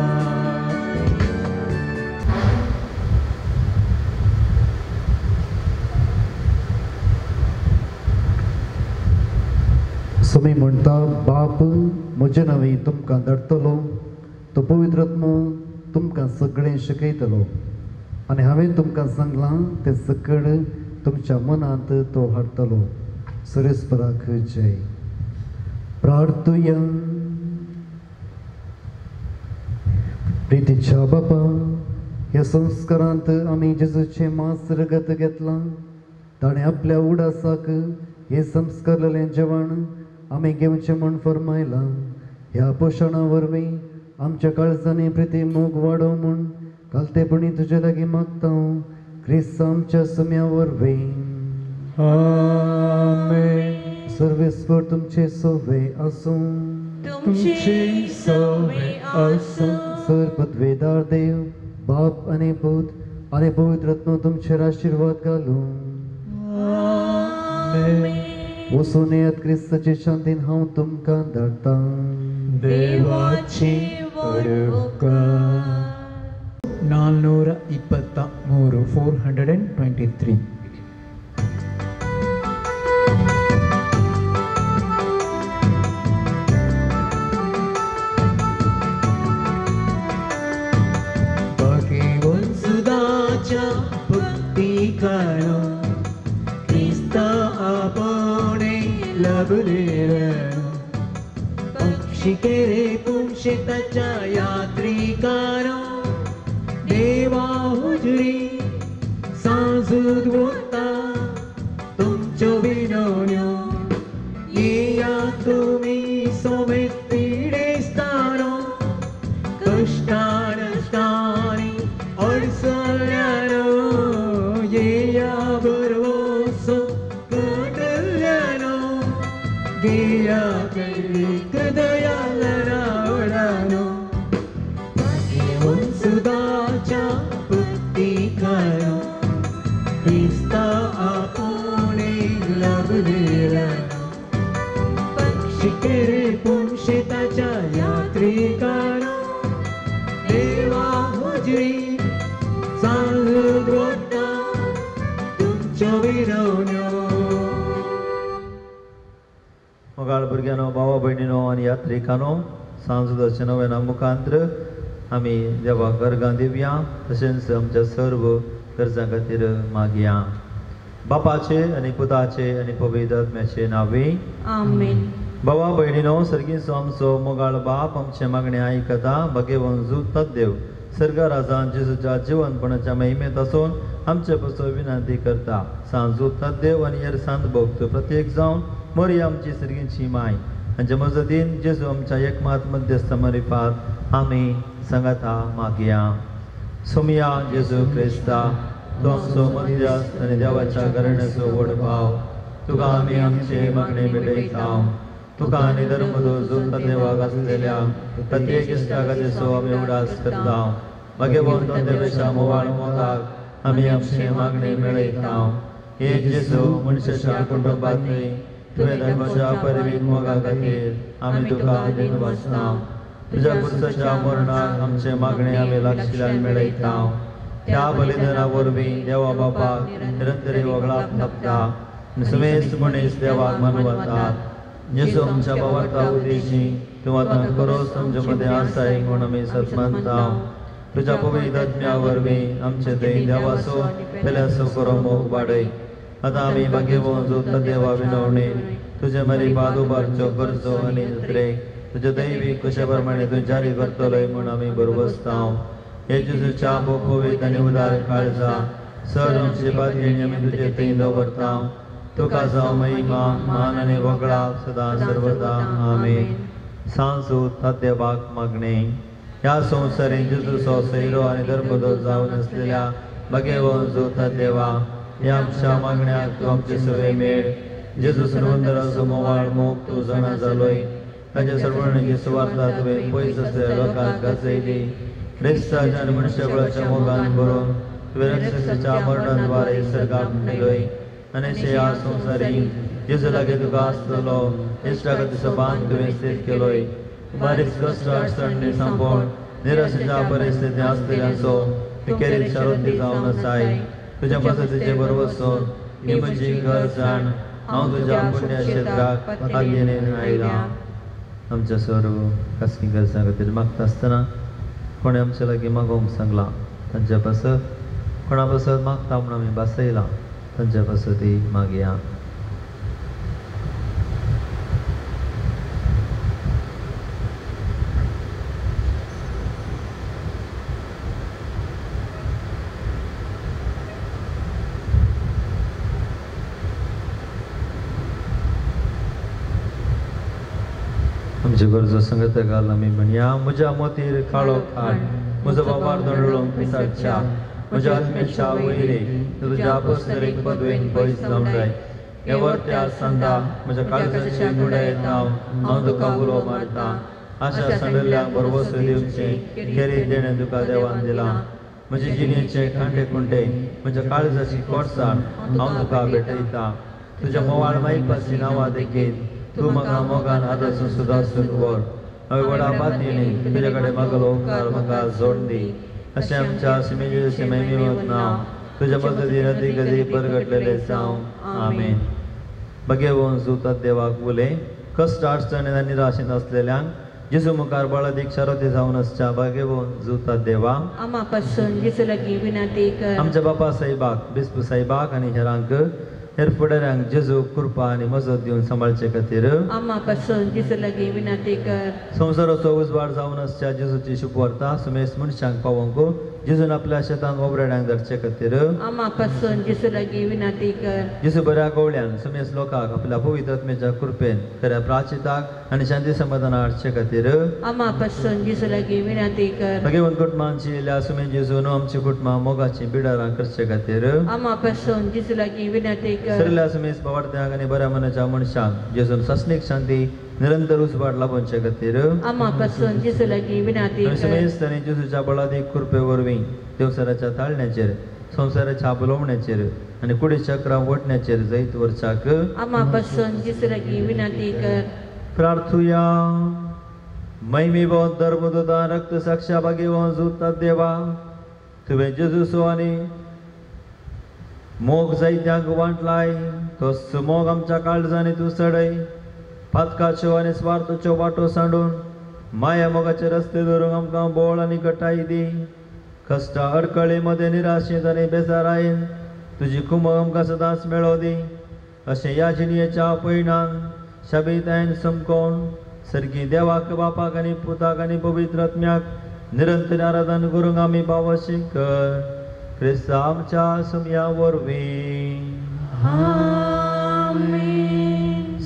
सुमी म्हणटा, बाप म्हजे नांवी तुमकां धाडटलो, तो पवित्र आत्मो तुमकां सगळें शिकयतलो आनी हांवें तुमकां सांगलां तें सकळ तुमच्या मनांत तो हाडटलो. सुरेस्पराक जय. प्रार्थुया. प्रितीच्या बापा, ह्या संस्कारांत आमी जेजूचें मांस रगत घेतलां. ताणें आपल्या उडासाक हें संस्कारलेलें जेवण आमी घेवचें म्हूण फर्मायलां. ह्या पोशणा वरवीं आमच्या काळजांनी प्रिती मोग वाडोव म्हूण कालतेपणी तुजे लागीं मागता, क्रिस्त आमच्या सुम्या वरवीं.
आमेन.
सर्वेस्पर तुमचे सोवे आसूं.
तुमचे सोवे आसूं.
सर पदवेदार देव बाप आनी पूत आनी पवित्र आत्मो तुमचेर आशिर्वाद घालूं.
आमेन.
वचून येयात क्रिस्ताचे शांतीन हांव तुमकां धाडटा.
देवाची उपकार. 423 423. भगवंत सुदाच्या भक्तिकारो क्रिस्ता आपणे लभलेलो पक्षी केरे पुंशेताच्या यात्रिकारो देवा हुजरी सांजूद वता तुमच्यो विनवण्यो येया तुमी सोमेत पिडेस्तानो कश्टान नश्टांनी अडचल्यानो येया बरवसो कटल्यानो गेया कैक दया लरावडानो सुदाच्या भक्तिकारो क्रिस्ता आपोणे लभलेलो पक्षी केरे पुंशेताच्या यात्रिकारो देवा हुजरी सांजूद वता तुमच्यो विनवण्यो.
मोगाळ भुरग्यांनो, भावा भयणीनो आनी यात्रिकांनो, सांजुदाच्या नव्याना मुखांत्र आमी देवाक अर्गां दिवया, तशेंच आमच्या सर्व गरजां खातीर मागया. बापाचे आनी पुताचे आनी पवित्र आत्म्याचे नांवे
आमेन.
भावा भयणीनो, सर्गीचो आमचो मोगाळ बाप आमचे मागणे आयकता. भगेवन जुतात देव सर्ग राजान जेजूच्या जिवनपणाच्या महिमेंत आसून आमचे पासून विनंती करता. सांजुतात देव आनी हेर सांत भक्त प्रत्येक जावन मोरी आमची सर्गीची माय हांचे मजतीन जेजू आमच्या एकमात मध्यस्थ मरिफात आमी सांगाता मागया. सोमया जेजू क्रिस्ता, तो आमचो मध्यस्थ आनी देवाच्या घराण्याचो व्हड भाव, तुका आमी आमचे मागणे भेटयता. तुका आनी धर्मदो जुता देवाक आसलेल्या प्रत्येक इश्टागतीचो आमी उडास करता. भगवंत देवेच्या मोवाळ मोगाक आमी आमचे मागणे मेळयता. हे जेजू, मनशाच्या कुटुंबात न्हय तुवें धर्माच्या परवीन मोगा खातीर आमी तुका दिनवासता. तुज्या पुरसाच्या मरणाक आमचे मागणे आमी लागशिल्ल्यान मेळयता. त्या बलिदाना वरवीं देवा बापाक निरंतरी वगळाप लाबता आनी समेस्त मनीस देवाक मानवतात. जेजू आमच्या बाबार्था उद्देशी तूं आतां खरोच आमचे मदें आसाय म्हूण आमी सत मानता. तुज्या पवित्र आत्म्या वरवीं आमचे थंय देवाचो पेल्याचो खरो मोग वाडय. आतां आमी भाग्यवंत जोता देवा विनवणे तुजे मरी पाद उबारच्यो गरजो आनी जत्रेक तुजे दैवीक कशे प्रमाणे तूं जारी करतलोय म्हूण आमी बरबसता. हे जेजूच्या पवित्र आनी उदार काळजा सर आमची पातयेणी आमी तुजे थंय दवरता. तुका जावं महिमा, मान आनी वगळा सदां सर्वदा. आमेन. सांजू देवाक मागणें. ह्या संवसारीन जेजूचो सैरो आनी धर्मदोत जावन आसलेल्या भगेवन जोता देवा, ह्या आमच्या मागण्याक तूं आमचे सवे मेळ. जेजू सर्वंदराचो मोवाळ मोग तूं जाणा जालोय. ताच्या सर्वणेची सुवार्ता तुवें पयस आसलेल्या लोकांक गाजयली. क्रिस्ताच्या आनी मनशाबळाच्या मोगान भरून तुवें रक्षसाच्या मरणाद्वारे सर्गाक मेलोय. आनी अशें ह्या संवसारी जेजू लागीं तुका आसतलो इश्टागतीचो बांद तुवें स्थिर केलोय. बारीक कश्ट अडचणी सांपोवन निराशेच्या परिस्थिती आसलेल्यांचो तूं केरीत शारोती जावन आसाय. तुज्या मसतीचे बरोबर ही म्हजी गरज जाण. हांव तुज्या पुण्य क्षेत्राक आज्ञेन आयला. आमच्या सर्व खासगी गरजां खातीर मागता आसतना कोणें आमच्या लागीं मागोवंक सांगलां तांच्या पासत, कोणा पासत मागता म्हूण आमी भासयलां तांच्या पासतूय मागया. आमच्यो गरजो संगत घाल आमी म्हणया. म्हज्या मोतीर काळो खाड, म्हजो बाबार दंडळोंक पिसाडच्या, म्हज्या आत्मेच्या वयरे तुज्या पसरेक पदवेन पयस जावन जाय. हे वर्त्या सांदा म्हज्या काळजाची गुंडायत हांव तुका उलो मारता. आशा सांडल्ल्यांक भरवसो दिवचें खेरीत देणें तुका देवान दिलां. म्हजे जिणेचे कांटे कुंटे, म्हज्या काळजाची कोडसाण हांव तुका भेटयता. तुज्या मोवाळ मायपासी नांवा देखीत तूं म्हाका मोगान आदर्श सुदासून व्हर. हांवें व्हडा पातयेन तुजे कडेन मागलो उपकार म्हाका जोड दी. अशें आमच्या सिमेजेचे महिमेवत नांव तुज्या मजतीन अदीक अदीक परगटलेलें जावं. आमेन. भगेवन जुतात देवाक उलय. कश्ट अडचणीन आनी निराशेंत आसलेल्यांक जेजू मुखार बळादीक शारोती जावन आसच्या भगेवन जुतात देवा,
आमा पासून जेजू लागीं विनंती कर.
आमच्या बापा साहेबाक, बिस्प साहेबाक आनी हेरांक हेर फुडाऱ्यांक जेजू कृपा आनी मजत दिवन सांबाळचे खातीर
आमा पासून जेजू लागीं विनंती कर.
संवसाराचो उजवाड जावन आसच्या जेजूची शुभवार्ता सुमेस मनशांक पावोवंक जेजून आपल्या शेतांत ओबरेड्यांक धाडचे खातीर
आमा पासून जेजू लागीं विनंती कर.
जेजू बऱ्या गवळ्यान सुमेस लोकांक आपल्या पवित्र आत्म्याच्या कृपेन खऱ्या प्राचिताक आनी शांती समाधान हाडचे खातीर
आमा पासून जेजू लागीं विनंती कर.
भगवंत कुटुंबांची येयल्या सुमेस जेजून आमची कुटुंबां मोगाची बिडारां करचे खातीर
आमा पासून जेजू लागीं विनंती कर.
सगल्या सुमेस बावडत्यांक आनी बऱ्या मनाच्या मनशांक जेजून सासणीक शांती निरंतर उजवाड लाभोवचे खातीर
आमा पासून जेजू लागीं विनंती कर.
सुमेस आनी जेजूच्या बळादीक कृपे वरवीं देवसराच्या ताळण्याचेर, संवसाराच्या बोलोवण्याचेर आनी कुडीच्या चक्रां वटण्याचेर जैत वरचाक
आमा पासून जेजू लागीं विनंती कर.
प्रार्थुया. महिमेवो धर्मदूता रक्त साक्षा भागेवो जुता देवा, तुवें जेजूचो आनी मोग जायत्यांक वांटलाय, तोच मोग आमच्या काळजांनी तूं चडय. पातकाच्यो आनी स्वार्थाच्यो वाटो सांडून माया मोगाचे रस्ते धरूंक आमकां बोळ आनी गटाय दी. कश्टा अडकळे मदें निराशेंत आनी बेजारायेन तुजी कुमक आमकां सदांच मेळो दी. अशें ह्या जिणयेच्या पयणान शाबीतायेन समकोवन सर्गी देवाक, बापाक आनी पुताक आनी पवित्र आत्म्याक निरंतर आराधन करूंक आमी पावशी कर. क्रिस्ता आमच्या सुमया वरवीं.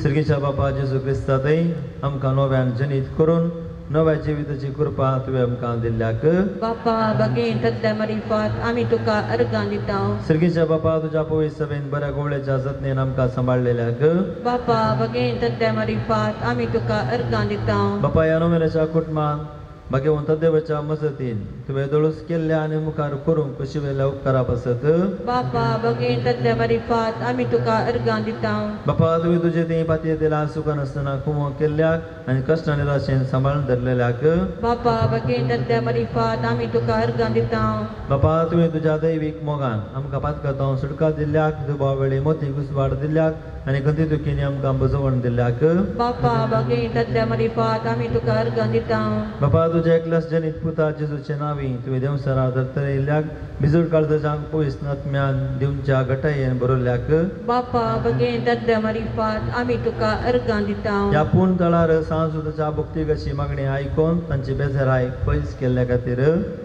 सर्गीच्या बापा जेजू क्रिस्तातय आमकां नव्यान जनीत करून नव्या जिविताची कृपा तुवें आमकां दिल्ल्याक
बापा बगेन तद्दा मरिफात आमी तुका अर्गां दिता.
सर्गीच्या बापा तुज्या पवित्र सभेन बऱ्या गोवळ्याच्या जतनेन आमकां सांबाळलेल्याक
बापा बगेन तद्दा मरिफात आमी तुका अर्गां दिता.
बापा ह्या नोवेनाच्या कुटुंबान भाग्यवंत देवाच्या मजतीन तुवें दोळूस केल्ल्या आनी मुखार करूंक कुशिवेल्या उपकारा पासत
बापा बगेन तद्दा मरिफात आमी तुका अर्गां दिता.
बापा तुवें तुजे थंय पातये दिला सुखान नासतना कुमो केल्ल्याक आनी कश्ट निराशेन सांबाळून धरलेल्याक
बापा बगेन तद्दा मरिफात आमी तुका अर्गां दिता.
बापा तुवें तुज्या दैवीक मोगान आमकां पातकांत सुटका दिल्ल्याक, दुबाव वेळी मोती घुसवाड दिल्ल्याक आनी खंती दुखींनी आमकां बजवण दिल्ल्याक
बापा बगेन तद्दा मरिफात आमी तुका अर्गां दिता.
बापा तुज्या एकल्याच जनीत पुता जेजूचे नांवी तुवें देंवसरा धर्तरे येयल्ल्याक भिजूड काळजांक पयस आत्म्यान दिवच्या घटायेन बरयल्ल्याक
बापा बगेन तद्दा मरिफात आमी तुका अर्गां दिता.
ह्या पूर्ण तळार सांजुताच्या भक्तिकाची मागणी आयकून तांची बेजाराय पयस केल्ल्या खातीर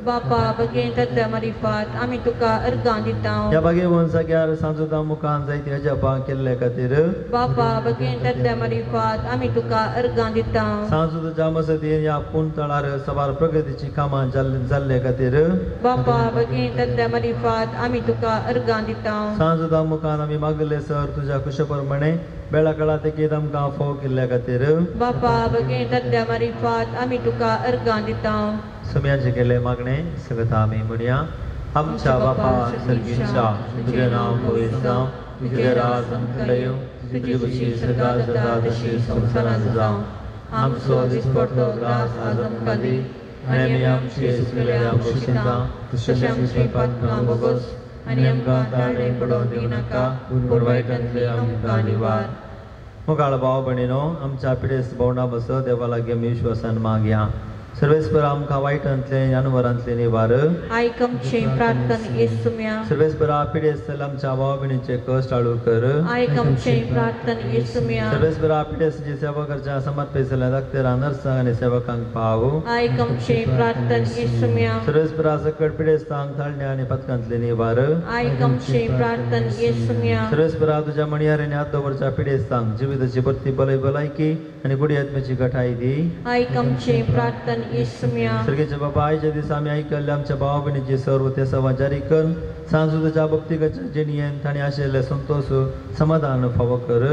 बापा बगेन तद्दा मरिफात आमी तुका अर्गां दिता.
ह्या बागेवन जाग्यार सांजुता मुखान जायती अजापां केल्ल्या खातीर
बापा बगेन तद्दा मरिफात आमी तुका अर्गां दिता.
सांजुताच्या मजतीन ह्या पूर्ण तळार सवार प्रगतीची कामां जाल्ले खातीर
बापा बगेन तद्या मरिफात आमी तुका अर्गां दिता.
सांजुदा मुखान आमी मागले सर तुज्या कुशे प्रमाणे बेळा काळा तेकीत आमकां फोव केल्ल्या खातीर
बापा बगेन तद्या मरिफात आमी तुका अर्गां दिता.
सुम्याचे केले मागणे सगळं आमी म्हणया. आमच्या बापा सर्गीच्या तुझे नांव पवित्र जावं, तुझे राज आमकां येवं, तुजी खुशी स्वर्गात जाता तशी संवसारांत जावं. आमचो दिसपडतो ग्रास आज आमकां दी आनी आमी आमचे चुकलेल्या बक्षिता
तशें आमची पातकां भोगोस आनी आमकां ताळणे पडोवंक दिनाका, पूण वायटांतले आमकां निवार.
मोगाळ भाव भयणीनो, आमच्या पिडेस्त भोवणा बस देवा लागीं आमी विश्वासान मागया. सर्वेस्पर आमकां वायटांतले जानवरांतले निवार.
आयक आमचें प्रार्थन येसुम्या.
सर्वेस्परा पिडेस्त आमच्या भाव भयणीचे कश्ट आळू कर.
आयक आमचें प्रार्थन येसुम्या.
सर्वेस्परा पिडेस्तांची सेवा करच्या समर्पित जाल्ल्या डाक्टरां, नर्सांक आनी सेवकांक पाव.
आयक आमचें प्रार्थन येसुम्या.
सर्वेस्परा सकट पिडेस्तांक ताळण्या आनी पथकांतले निवार.
आयक आमचें प्रार्थन येसुम्या.
सर्वेस्परा तुज्या मणयार आनी हात दवरच्या पिडेस्तांक जिविताची भरती बलय भलायकी आनी गुडी आत्म्याची घटाय दी.
आयक आमचें प्रार्थन येसुम्या.
सर्गेच्या बाबा, आयच्या दिसा आमी आयकल्ले आमच्या भाव भयणीची सर्व ते सवा जारी कर. सांजुच्या भक्तिकाच्या जिणयेन तांणी आशिल्ले संतोष समाधान फावो कर.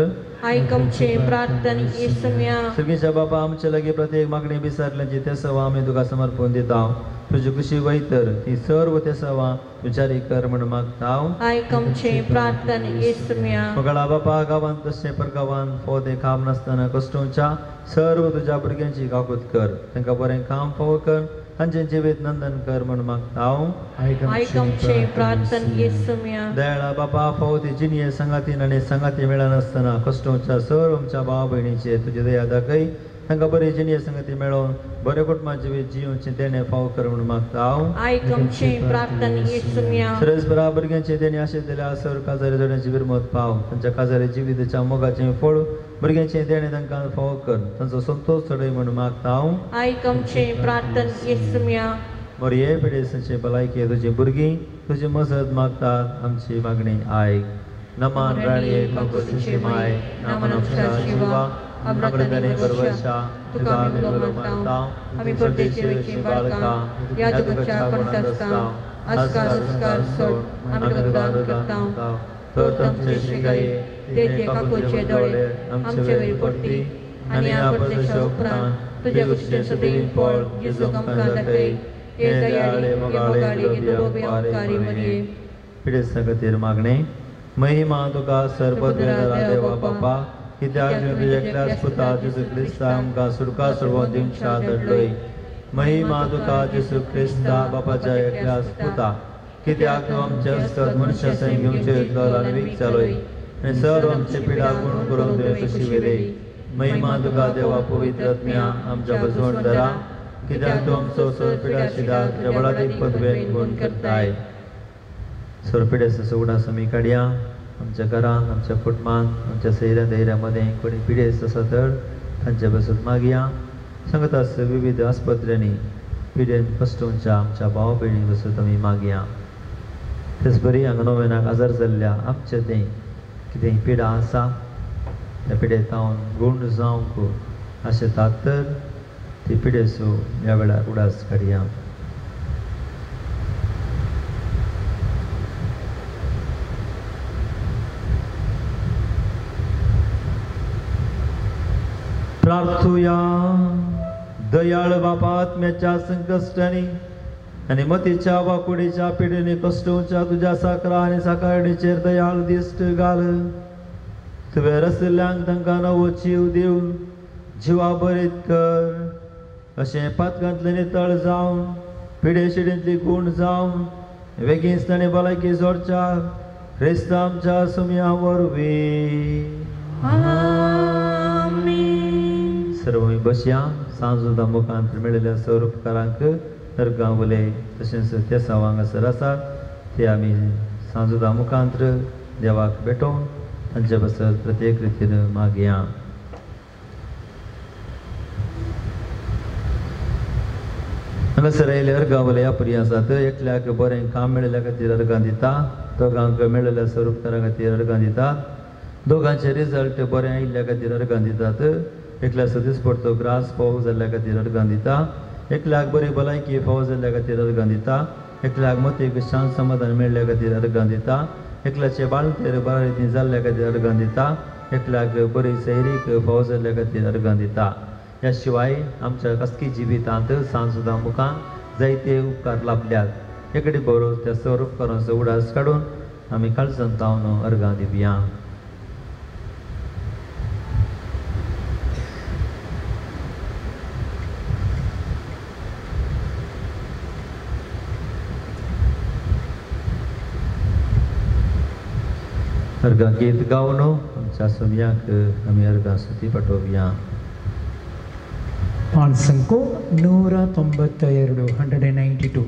आयक आमचें प्रार्थन येसुम्या.
सर्गेच्या बाबा, आमचे लागीं प्रत्येक मागणी विसरल्याची ते सवा आमी तुका समर्पण दिता. तुजी खुशी वयतर ती सर्व ते सवा तूं जारी कर म्हूण मागता.
आयक आमचें प्रार्थन येसुम्या.
मगळा बापा, गांवांत तशें परगांवांत फोव तें काम नासतना कश्टोवच्या सर्व तुज्या भुरग्यांची काकूत कर. तांकां बरें काम फावो कर, तांचें जिवीत नंदन कर म्हूण मागता.
आयक आमचें प्रार्थन येसुम्या.
दयाळा बापा, फावो ती जिणये सांगातीन आनी सांगाती मेळनासतना कश्टोवच्या सर्व आमच्या भाव भयणीचेर तुजी दया दाखय. तांकां बरी जिणये संगती मेळोवन बरें कुटुंबा जिवीत जियोवचें देणें फावो कर म्हूण मागता.
आयक आमचें प्रार्थन येसुम्या.
सरसबरा भुरग्यांचे देणे आशिल्ल्या सर काजारी जोड्यांची विरमत पाव. तांच्या काजारी जिविताच्या मोगाचें फळ भुरग्यांचें देणें तांकां फावो कर. तांचो संतोश चडय म्हूण मागता.
आयक आमचें प्रार्थन येसुम्या.
मोरये पिडेसांचे भलायकी तुजी भुरगीं तुजी मजत मागतात. आमची मागणी आयक. नमान राणये काकुतीची माय, नामन शिवा अमृताने बरवशा, तुका आमी बरो मानता. आमी परदेशी बाळकां
ह्या तुमच्या कोणता आस्कार संस्कार सोड आमी तुका दान करता.
तर तुमचे शिकाये
ते काकुचे दोळे आमचे वयर पडटी आनी ह्या परदेशा उपरांत तुज्या कुशीचें सदैव पळ जेजू आमकां दाखय. हे दयाळे, हे मोगाळे, हे दुबावी उपकारी मरिये.
पिडेस्तां खातीर मागणें. महिमा तुका सर्वद्वेदरा देवा बापा, कित्याक तुज्या एकल्याच पुता जेजू क्रिस्ता आमकां सुटका सोडोवन दिवच्या धाडलोय. महिमा तुका जेजू क्रिस्ता बापाच्या एकल्याच पुता, कित्याक तूं आमचे हस्तक मनशा सैम घेवचे इतलो ल्हानवीक जालोय आनी सर्व आमचे पिडा गुण करून तुवें कशी व्हेली. महिमा तुका देवा पवित्र आत्म्या आमच्या बसवण धरा, कित्याक तूं आमचो सर पिडा शिदा तुज्या बळादीक पदवेन गुण करताय. सर पिडेस्त उडास आमी काडया. आमच्या घरांत, आमच्या कुटुंबांत, आमच्या सैऱ्या धैर्यामदें कोणी पिडेस्त आसा तर तांचे बसून मागया. सांगता विविध आस्पत्र्यांनी पिडेन कश्टोवच्या आमच्या भाव भयणी बसून आमी मागया. तेच बरी हांगा नोवेनाक आजार जाल्ल्या आमचे तें कितें पिडा आसा त्या पिडेंत हांव गूण जावंक आशेतात तर ती पिडेसो ह्या वेळार उडास काडया. प्रार्थुया. दयाळ बापा, आत्म्याच्या संकश्टांनी आनी मतीच्या वाकुडीच्या पिडेने कश्टोवच्या तुज्या साकरा आनी साकारणीचेर दयाळ दिश्ट घाल. तुवें रसल्ल्यांक तांकां नवो जीव दिवन जिवा बरीत कर. अशें पातकांतले नितळ जावन पिडे शिडींतली गूण जावन वेगींच ताणें भलायकी जोडच्या क्रिस्त आमच्या सुमया वरवीं. सर्व आमी बसया. सांजुदा मुखांत मेळिल्ल्या सर्व उपकारांक दर्गा उले तशेंच तेसांव हांगासर आसात ते आमी सांजुदा मुखांत देवाक भेटोवन तांचे बसत प्रत्येक रितीन मागया. हांगासर आयिल्ले अर्गां उले ह्या आसात. एकल्याक बरें काम मेळिल्ल्या खातीर अर्गां दिता, दोगांक मेळिल्ल्या सर्व उपकारां खातीर अर्गां दितात, दोगांचे रिजल्ट बरें आयिल्ल्या खातीर अर्गां दितात, एकल्या सदीस पडतो ग्रास पावस जाल्ल्या खातीर अर्गां दिता, एकल्याक बरी भलायकी फावो जाल्ल्या खातीर अर्गां दिता. एकल्याक मतीक शांत समाधान मेळ्ळ्या खातीर अर्गां दिता. एकल्याचे बाळंतेर बऱ्या रितीन जाल्ल्या खातीर अर्गां दिता. एकल्याक बरी सैरीक फावो जाल्ल्या खातीर अर्गां दिता. ह्या शिवाय आमच्या खासगी जिवितांत सांज सुद्दां मुखान जायते उपकार लाभल्यात. एकडे बरो त्या सर उपकारांचो उडास काडून आमी काळजांत तावन अर्गां दिवया. अर्गां गीत गावन आमच्या सोम्याक आमी अर्गां सुती पाठोवया.
पांचसंको 192 192.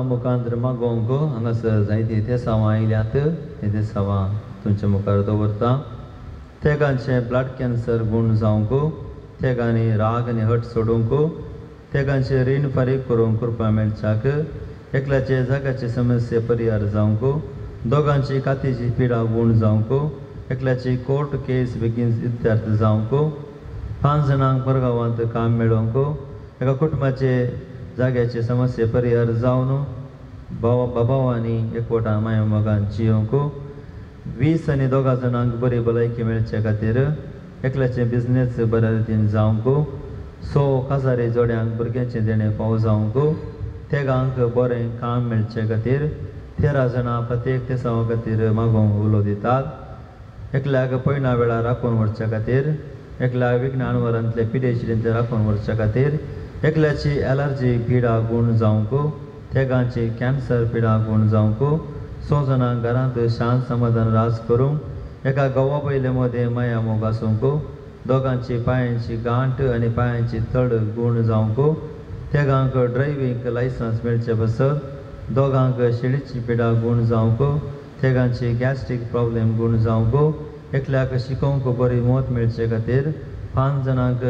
मुखांतर मागोवंक हांगासर जायतीं तेसांवां आयल्यात. ते तेसांवां तुमच्या मुखार दवरता. तेगांचें ब्लड कॅन्सर गूण जावंक, तेगांनी राग आनी हट सोडूंक, तेगांचें रीण फारीक करूंक कृपा मेळच्याक, एकल्याचे जाग्याची समस्या परिहार जावंक, दोगांची कातीची पिडा गूण जावंक, एकल्याची कोर्ट केस बेगीन इत्यार्थ जावंक, 5 जाणांक परगांवांत काम मेळोवंक, एका कुटुंबाचे जाग्याचे समस्ये परिहार जावन बाबावांनी एकवटा माया मोगान जियोंक, 20 आनी 2 जाणांक बरी भलायकी मेळचे खातीर, एकल्याचे बिजनेस बऱ्या रितीन जावंक, 100 काजारी जोड्यांक भुरग्यांचें देणें फावो जावंक, तेगांक बरें काम मेळचे खातीर, 13 जाणां प्रत्येक तेसांवा खातीर मागोवंक उलो दितात. एकल्याक पयणा वेळार राखून व्हरच्या खातीर, एकल्याक विज्ञान वरांतले पिडेशिरींतले राखून व्हरच्या खातीर, एकल्याची एलर्जी पिडा गूण जावंक, तेगांची कॅन्सर पिडा गूण जावंक, 100 जाणांक घरांत शांत समाधान राज करूंक, एका गोवा पयले मदें माया मोग आसूंक, दोगांची पांयांची गांठ आनी पांयांची तड गूण जावंक, तेगांक ड्रायव्हींग लायसन्स मेळचे पासत, दोगांक शेळीची पिडा गूण जावंक, तेगांची गॅस्ट्रीक प्रॉब्लेम गूण जावंक, एकल्याक शिकोवंक बरी मत मेळचे खातीर, 5 जाणांक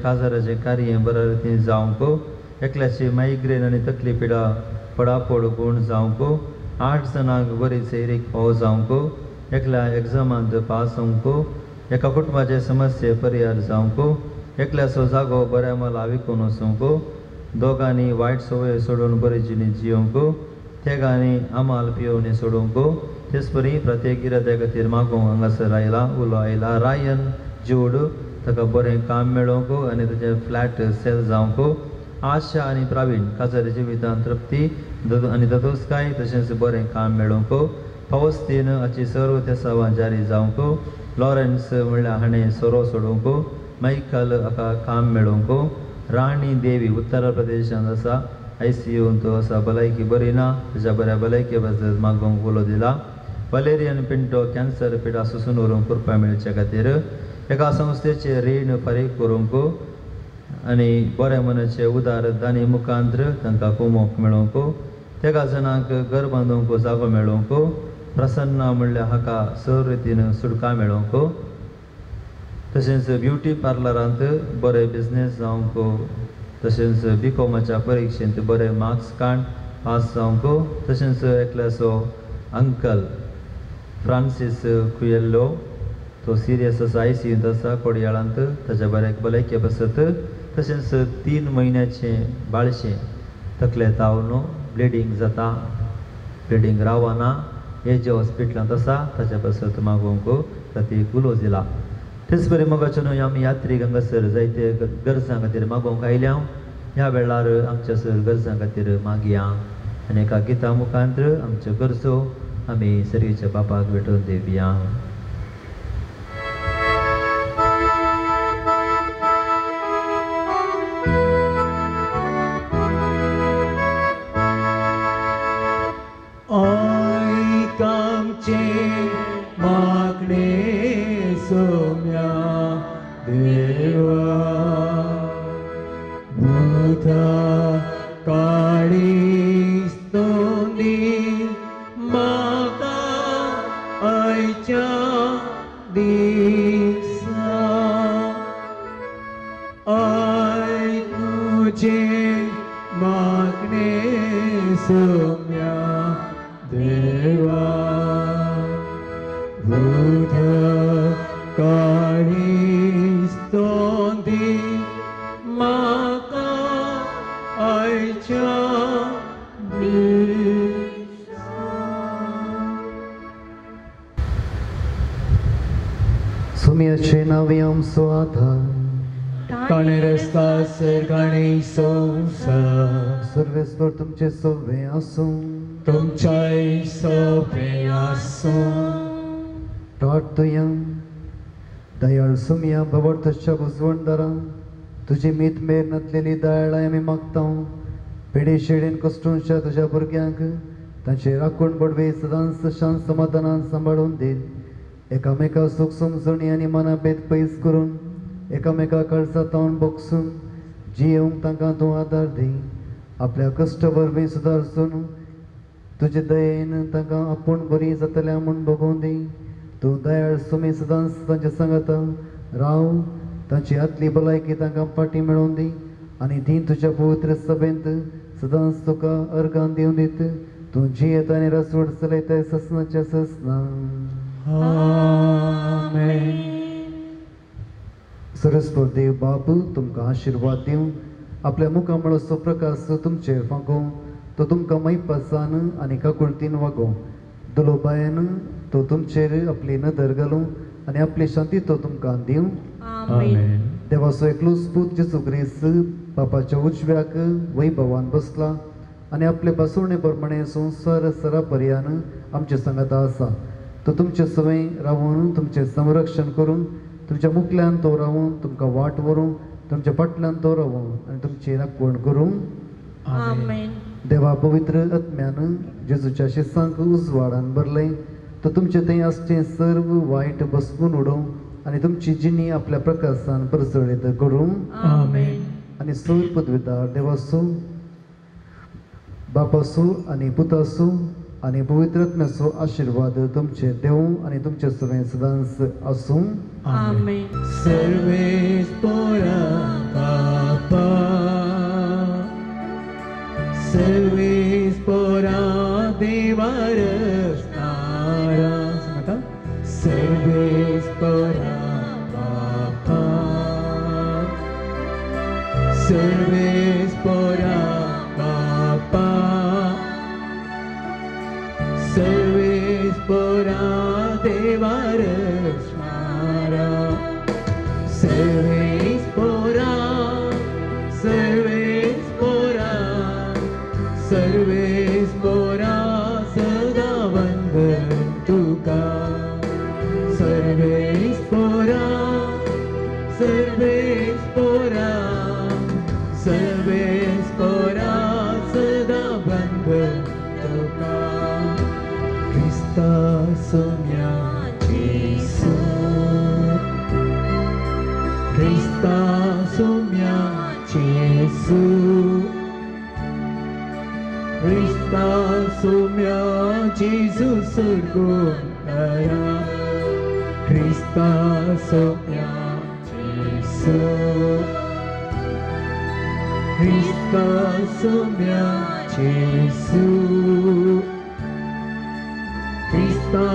काजाराचें कार्य बऱ्या रितीन जावंक, एकल्याची मायग्रेन आनी तकली पिडा पडापड गूण जावंक, 8 जाणांक बरी सैरीक फावो जावंक, एकल्या एग्जामांत पास जावंक, एका कुटुंबाचे समस्ये परिहार जावंक, एकल्याचो जागो बऱ्या माला विकून वचूंक, दोगांनी वायट संवय सोडून बरी जिणी जियोवंक, तेगांनी आमाल पियोवणी सोडूंक. तेच परी प्रत्येक इराद्या खातीर मागोवंक हांगासर आयला उलो आयला. रायन जोड ताका बरें काम मेळोवंक आनी ताचें फ्लॅट सेल जावंक. आशा आनी प्रावीण काजारी जिवितांत तृप्ती
आनी ततोस्काय तशेंच बरें काम मेळोवंक पावस्तीन हाची सर्व तेसावां जारी जावंक लॉरेन्स म्हणल्यार हाणें सोरो सोडोवंक मायकल हाका काम मेळोवंक राणी देवी उत्तर प्रदेशांत आसा आयसीयूंत आसा भलायकी बरी ना ताच्या बऱ्या भलायके बद्दल मागोवंक उलो दिला वलेरियन पिंटो कॅन्सर पिडा सोसून व्हरूंक कृपा मेळचे खातीर एका संस्थेचें रीण फारीक करूंक आनी बऱ्या मनाचे उदार दानी मुखांत्र तांकां कुमोक मेळोवंक तेगा जाणांक घर बांदूंक जागो मेळोवंक प्रसन्ना म्हणल्यार हाका सर रितीन सुटका मेळोवंक तशेंच ब्युटी पार्लरांत बरे बिजनेस जावंक तशेंच बी कॉमाच्या परिक्षेंत बरे मार्क्स काड पास जावंक तशेंच एकल्याचो अंकल फ्रांसीस कुयेल्लो तो सिरियस आसा आयसीयूंत आसा कोडयाळांत ताच्या बऱ्याक भलायके बसत तशेंच 3 म्हयन्याचें बाळशें तकले तावन ब्लिडींग जाता ब्लिडींग रावना हे जे हॉस्पिटलांत आसा ताच्या पासत मागोवंक ताती उलो दिला तेच बरें मोगाचो न्हय आमी यात्रीक हांगासर जायते गरजां खातीर मागोवंक आयल्या ह्या वेळार आमच्या सर गरजां खातीर मागया आनी एका गिता मुखांत्र आमच्यो गरजो आमी सर्गीच्या बापाक भेटोवन दिवया.
सर्वेस्पर तुमचे सोवे आसूं
तुमच्याय सोवे आसूं.
प्रार्थया दयाळ सुमया भवर्थच्या बुजवणदारा तुजी मीत मेर नातलेली दयाळाय आमी मागता पेडे शेडेन कश्टूंच्या तुज्या भुरग्यांक तांचे राखण बडवे सदांच शांत समाधानान सांबाळून दीत एकामेका सूख समजणी आनी मनाभेद पयस करून एकामेका कळसा तावन बोगसून जियेवंक तांकां तूं आदार दी. आपल्या कश्ट वरवीं सुदारसून तुजे दयेन तांकां आपूण बरी जातल्या म्हूण बगोवन दी. तूं दयाळ सुमी सदांच तांचे सांगाता राव तांची आतली भलायकी तांकां फाटी मेळोवन दी आनी ती तुज्या पवित्र सभेंत सदांच तुका अर्गान दिवन दीत. तूं जियेत आनी रसवड चलयताय ससनाच्या ससना.
आमेन.
सरस्वर देव बापू तुमकां आशिर्वाद दिवं आपल्या मुखामळाचो प्रकाश तुमचेर फांकोवं तो तुमकां मैपासान आनी काकुळतीन वागोवं दुलोबायन तो तुमचेर आपली नदर घालूं आनी आपली शांती तो तुमकां दिवं.
आमेन.
देवाचो एकलोच पूत जेजू क्रिस्त बापाच्या उजव्याक वैभवान बसला आनी आपले बसवणे प्रमाणे संवसार सरापर्यान आमचे सांगाता आसा. तो तुमचे सवय रावून तुमचें संरक्षण करून तुमच्या मुखल्यान तो रावून तुमकां वाट व्हरूं तुमच्या फाटल्यान तो रावूं आनी तुमची राखवण करूं.
आमेन.
देवा पवित्र आत्म्यान जेजूच्या शिसांक उजवाडान भरलें तो तुमचे थंय आसचें सर्व वायट बसवून उडोवं आनी तुमची जिणी आपल्या प्रकाशान परजळीत करूं.
आमेन.
आनी सूर पदवीदार देवासो बापासो आनी पुतासो आनी पवित्र आत्म्याचो आशिर्वाद तुमचे देवूं आनी तुमचे सगळें सदांच आसूं.
आमेन.
सर्वेस्पोरा बापा सर्वेस्पोरा देवारस्तारा सांगता सर्वेस्पोरा बापा सर्वेस्पोरा बापा सर्वेस्पोरा देवारस्तारा सर्वेस्पोरा सर्वेस्पोरा सर्वेस्पोरा Krista Soumya Jesu, Krista Soumya Jesu, Krista Soumya Jesu Surgundara, Krista Soumya Jesu, Krista Soumya Jesu, Krista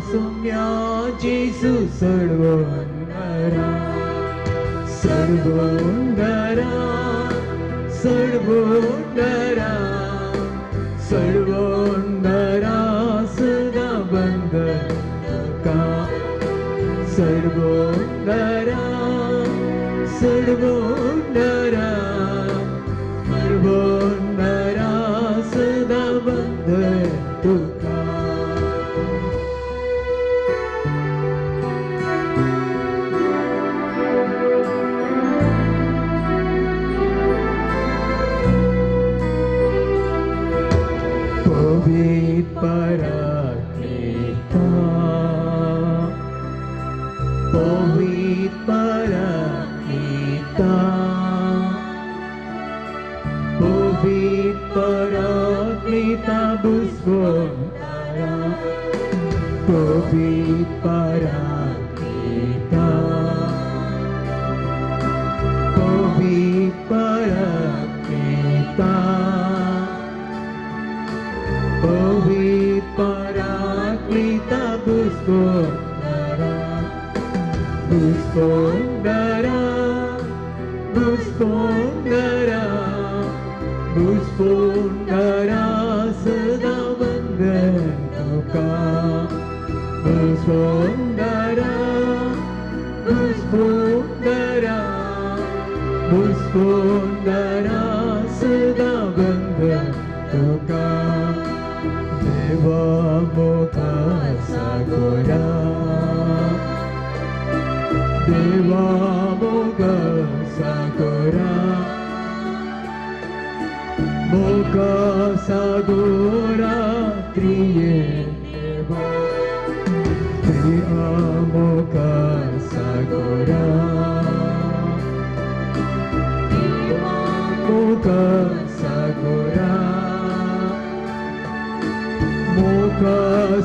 Soumya Jesu Sarvundara, Sarvundara, Sarvundara, Sarvundara Sada Bandhan Tuka, Sarvundara, Sarvundara, Sarvundara Sada Bandhan Tuka. Paraklita, Pavit Paraklita, Pavit Paraklita Busvondara, Pavit Paraklita, Pavit Paraklita, Pavit Paraklita Busvondara, Busvondara, Busvondara, Busvondara Sada Bandhan Tuka, Busvondara, Busvondara, Busvondara Sada Bandhan Tuka. Deva Moka Sagora, Deva Moka Sagora, Moka Sagora Triye Deva, Triya Moka Sagora, Deva Moka Sagora, Moka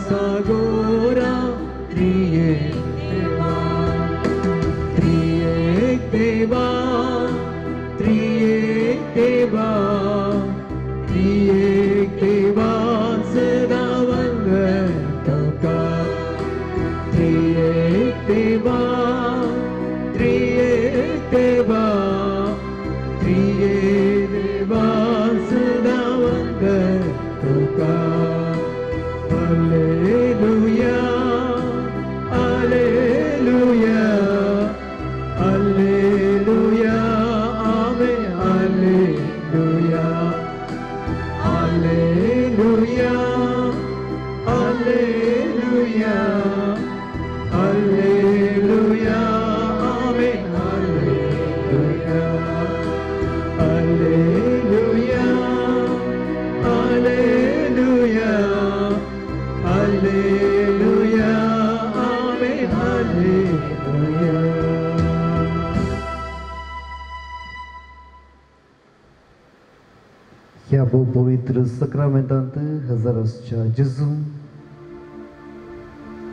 Sagora Triye Deva, Triye Deva, Triye Deva, Triye Deva Sada Bandhan Tuka, Triye Deva, Triye Deva, Triye Deva Sada Bandhan Tuka. Alleluia, Alleluia, Alleluia, Amen, Alleluia, Alleluia, Alleluia, Alleluia, Amen, Alleluia, Alleluia, Alleluia, Alleluia, Amen, Alleluia.
ह्या भोव पवित्र सक्रामेंतांत हजारांच्या जेजू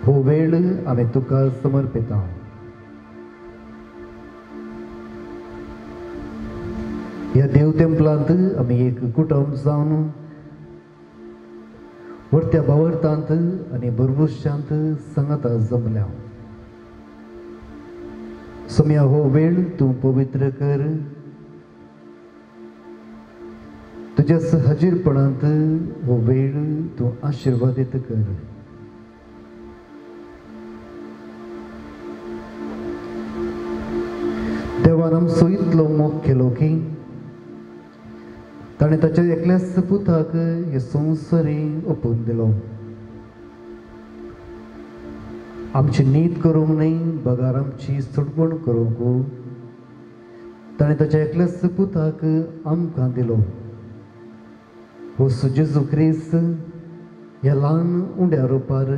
हो वेळ आमी तुका समर्पिता. ह्या देव तेंपलांत आमी एक कुटुंब जावन वरत्या बावरतांत आनी भरभुशांत सांगाता जमल्या. सोम्या हो वेळ तूं पवित्र कर, तुज्या हाजीरपणांत हो वेळ तूं आशिर्वादीत कर. देवान आमचो इतलो मोग केलो की ताणें ताच्या एकल्याच पुताक हे संवसारी ओपून दिलो. आमची नीत करूंक न्हय बगार आमची सुटवण करूंक ताणें ताच्या एकल्याच पुताक आमकां दिलो. हो जेजू क्रिस्त ह्या ल्हान उंड्या रुपार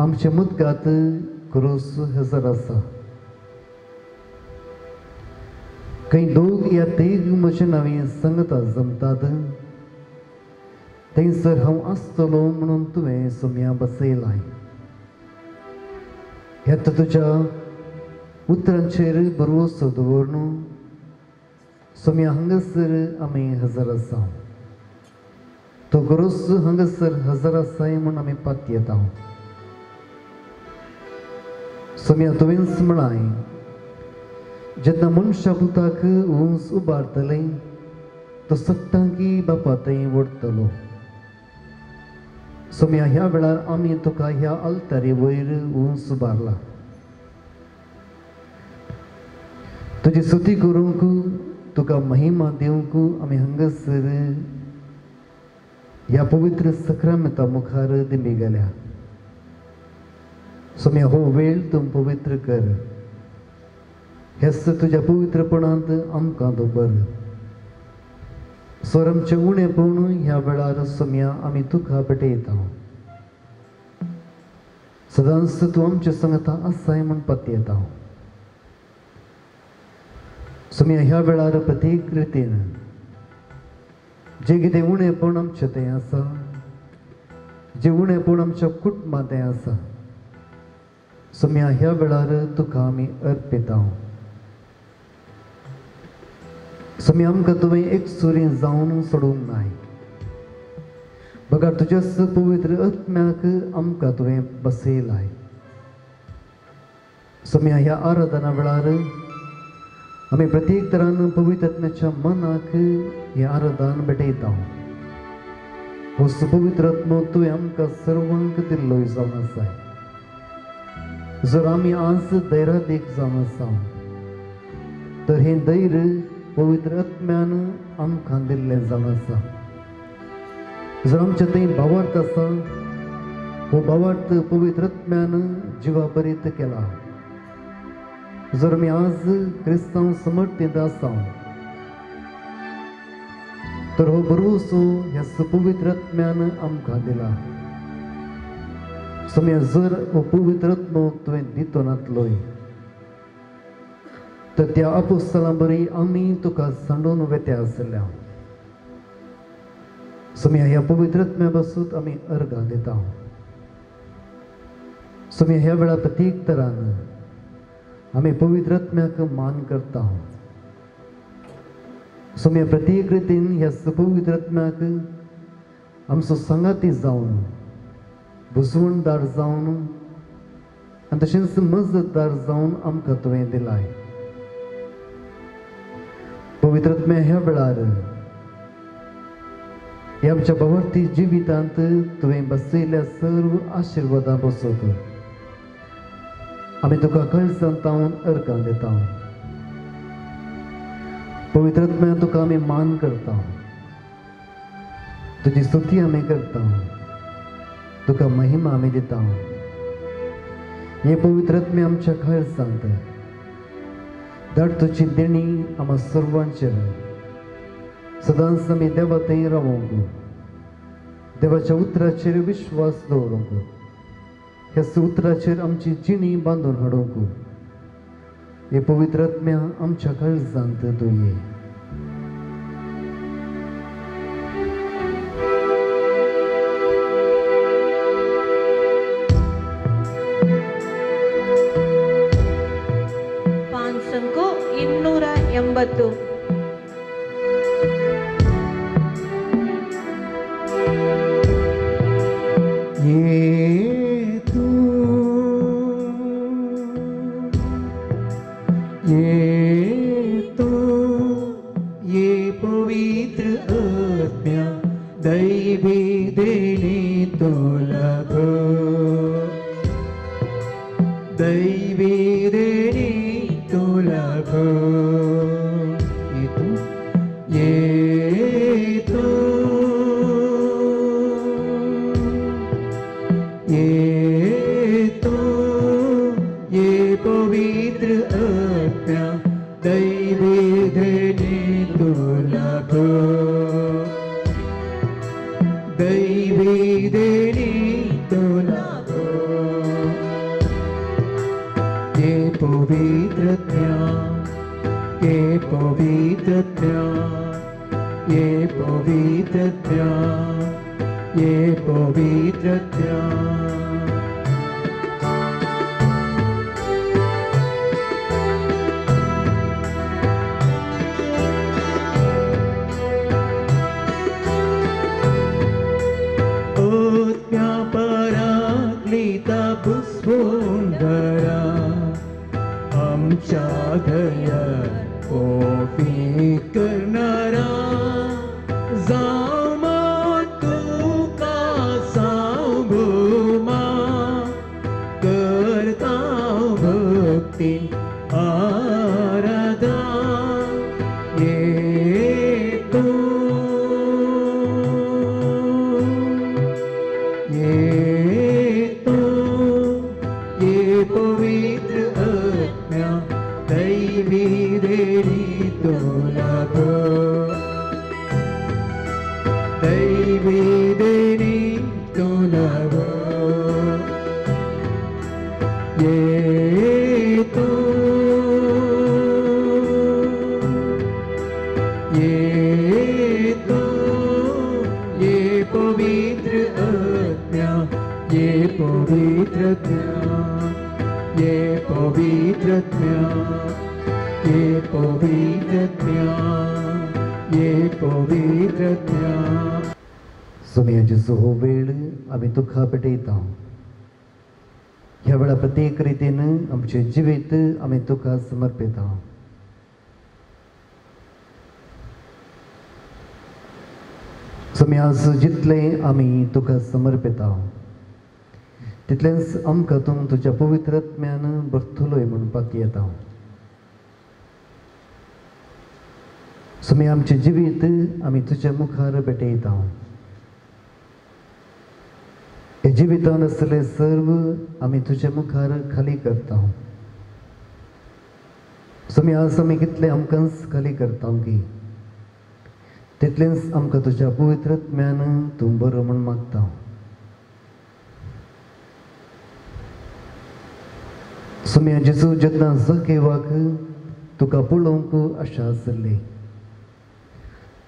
आमचे मुदगात क्रोस हजर आसा. खंय दोग या तेग म्हजे नवी संगता जमतात थंयसर हांव आसतलो म्हणून तुवें सोम्या बसयलाय. ह्या तुज्या उतरांचेर भरवसो दवरून सोम्या हांगासर आमी हजर आसा. तो गरोस हांगासर हजर आसाय म्हूण आमी पातयेता. सोम्या तुवेंच म्हळाय जेन्ना मनशा पुताक उंच उबारतले तो सत्तांकी बापा थंय ओडटलो. सोम्या ह्या वेळार आमी तुका ह्या आल्तारी वयर उंच उबारला. तुजी स्तुती करूंक तुका महिमा दिवंक आमी हांगासर ह्या पवित्र सक्रामेंता मुखार दिमी गेल्या. सोम्या हो वेळ तूं पवित्र कर. हेच तुज्या पवित्रपणांत आमकां दवर. स्वर आमचें उणेपण ह्या वेळार सोम्या आमी तुका भेटयता. सदांच तूं आमचे संगता आसाय म्हूण पातयेता. सोम्या ह्या वेळार प्रत्येक रितीन जें कितें उणेपण आमचें तें आसा, जें उणेपण आमच्या कुटुंबांत तें आसा, सोम्या ह्या वेळार तुका आमी अर्पिता. सोम्या आमकां तुवें एकसुरी जावन सोडूंक नाय, बगर तुज्याच पवित्र आत्म्याक आमकां तुवें बसयलाय. सोम्या ह्या आराधना वेळार आमी प्रत्येक तरान पवित्र आत्म्याच्या मनाक हें आराधन भेटयता. हो पवित्र आत्मो तुवें आमकां सर्वांक दिल्लो जावन आसाय. जर आमी आज धैर्यादीक जावन आसा तर हें धैर्य पवित्र आत्म्यान आमकां दिल्लें जावन आसा. जर आमच्या थंय भावार्थ आसा हो भावार्थ पवित्र आत्म्यान जिवाभरीत केला. जर आमी आज क्रिस्तांव समर्थींत आसा तर हो भरवसो ह्या पवित्र आत्म्यान आमकां दिला. सोम्या जर हो पवित्र आत्मो तुवें दितो नातलोय तर त्या आपोस्तलां बरी आमी तुका सांडून वेत्या आसल्या. सोम्या ह्या पवित्र आत्म्या पासून आमी अर्घां दिता. सोम्या ह्या वेळार प्रत्येक तरान आमी पवित्र आत्म्याक मान करता. सोम्या प्रत्येक रितीन ह्या पवित्र आत्म्याक आमचो सांगाती जावन, बुजवणदार जावन आनी तशेंच मजतदार जावन आमकां तुवें दिलाय. पवित्र आत्म्या ह्या वेळार ह्या आमच्या भवर्थी जिवितांत तुवें बसयल्ल्या सर्व आशिर्वादां बसोत आमी तुका कळसान तावन अर्घां दिता. पवित्र आत्म्या तुका आमी मान करता, तुजी स्तुती आमी करता, तुका महिमा आमी दिता. हे पवित्र आत्म्या आमच्या काळजांत धाड तुजी देणी आमकां सर्वांचेर. सदांच आमी देवा थंय रावोंक, देवाच्या उतराचेर विश्वास दवरूंक, ह्या उतराचेर आमची जिणी बांदून हाडूंक हे पवित्र आत्म्या आमच्या काळजांत तूं ये.
ಪಾನ್ಸಂಕು 280.
They देणी तुला ये पवित्र ये पवित्र ये पवित्र ये पवित्र। आत्म्या पराक्लिता पुष्पोंधरा आमच्या दया कोपी करणारा जामा तुका सांभुमा करता भक्ती आराधा ये तू ये पवित्र आत्म्या दैवी देणी तुला दैवी देणी तुला ये तू ये पवित्र आत्म्या ये पवित्र ये पवित्र ये पवित्र ये पवित्र।
सोमया जेजू हो वेळ आमी दुख्खा पेटयता। ह्या वेळा प्रत्येक रितीन आमचें जिवीत आमी तुका समर्पिता। सोमया आज जितलें आमी तुका समर्पिता तितलेंच आमकां तूं तुज्या पवित्र आत्म्यान भरतलोय म्हणपाक येता। सोमया आमचें जिवीत आमी तुज्या मुखार भेटयता। हे जिवितान आसले सर्व आमी तुज्या मुखार खाली करता। सोमया आज आमी कितले आमकांच खाली करता की तितलेंच आमकां तुज्या पवित्र आत्म्यान तूं बरो म्हूण मागता। सोमया जेजू जेन्ना जकेवाक तुका पळोवंक आशा आसली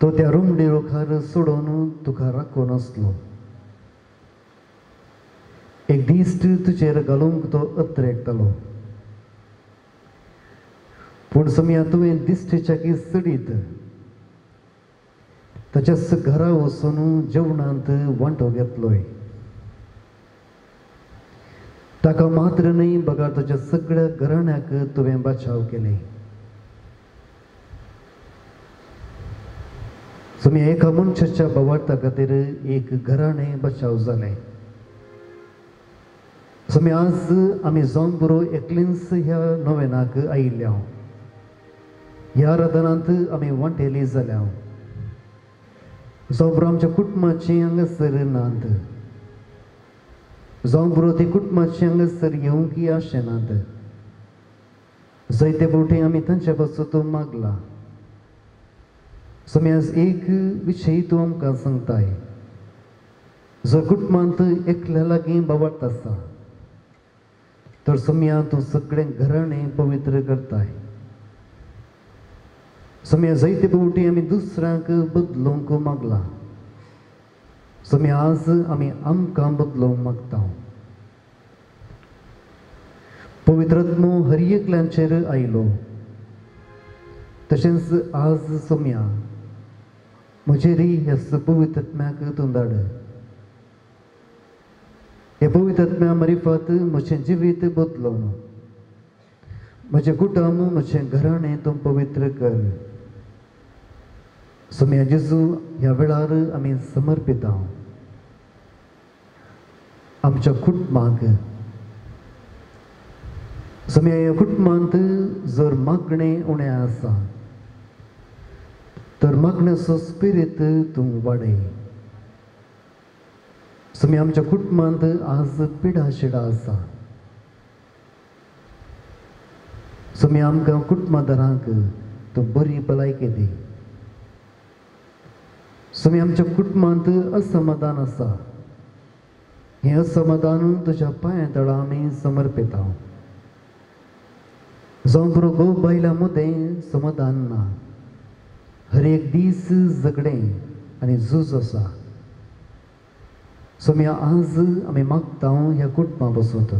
तो त्या रुमडी रुखार सोडून तुका राखून आसलो। एक दीस तुजेर घालूंक तो अत्रेकतालो पूण सोमया तुवें दिश्टीच्या की चडीत ताच्याच घरा वचून जेवणांत वांटो घेतलोय। ताका मात्र न्हय बगर तुज्या सगळ्या घराण्याक तुवें बचाव केले। सोमया एका मनशाच्या भावार्था खातीर एक घराणें बचाव जालें। सोमया आज आमी जावन पुरो एकलींच ह्या नोवेनाक आयिल्ल्या। ह्या आराधनांत आमी वांटेली जाल्या। जावं पुरो आमच्या कुटुंबाची हांगासर नात, जावं पुरो ती कुटुंबाची हांगासर येवंक आशें नात। जायते फावटी आमी तांच्या पासून मागला। सोमया आज एक विशय तूं आमकां सांगताय, जर कुटुंबांत एकल्या लागीं भावार्थ आसा तर सोमया तूं सगळें घराणें पवित्र करताय। सोमया जायते फावटी आमी दुसऱ्यांक बदलूंक मागला। सोमया आज आमी आमकां बदलूंक मागता। पवित्र आत्मो हर एकल्यांचेर आयलो तशेंच आज सोमया म्हजेरय ह्या पवित्र आत्म्याक तूं धाड। हे पवित्र आत्म्या मारिफात म्हजें जिवीत बदलोवन म्हजें कुटुंब म्हजें घराणें तूं पवित्र कर। सोमया जेजू ह्या वेळार आमी समर्पिता आमच्या कुटुंबाक। सोमया ह्या कुटुंबांत जर मागणें उणें आसा तर मागण्याचो स्पिरीत तूं वाडय। सोमया आमच्या कुटुंबांत आज पिडा शिडा आसा। सोमया आमकां कुटुंबादारांक तूं बरी भलायकी दी। सोमया आमच्या कुटुंबांत असमाधान आसा हें असमाधान तुज्या पांयां तळा आमी समर्पिता. जावं पुरो घोव बायलां मदें समाधान ना, हर एक दीस झगडें आनी झूज आसा. सोम्या आज आमी मागता ह्या कुटुंबा बसत.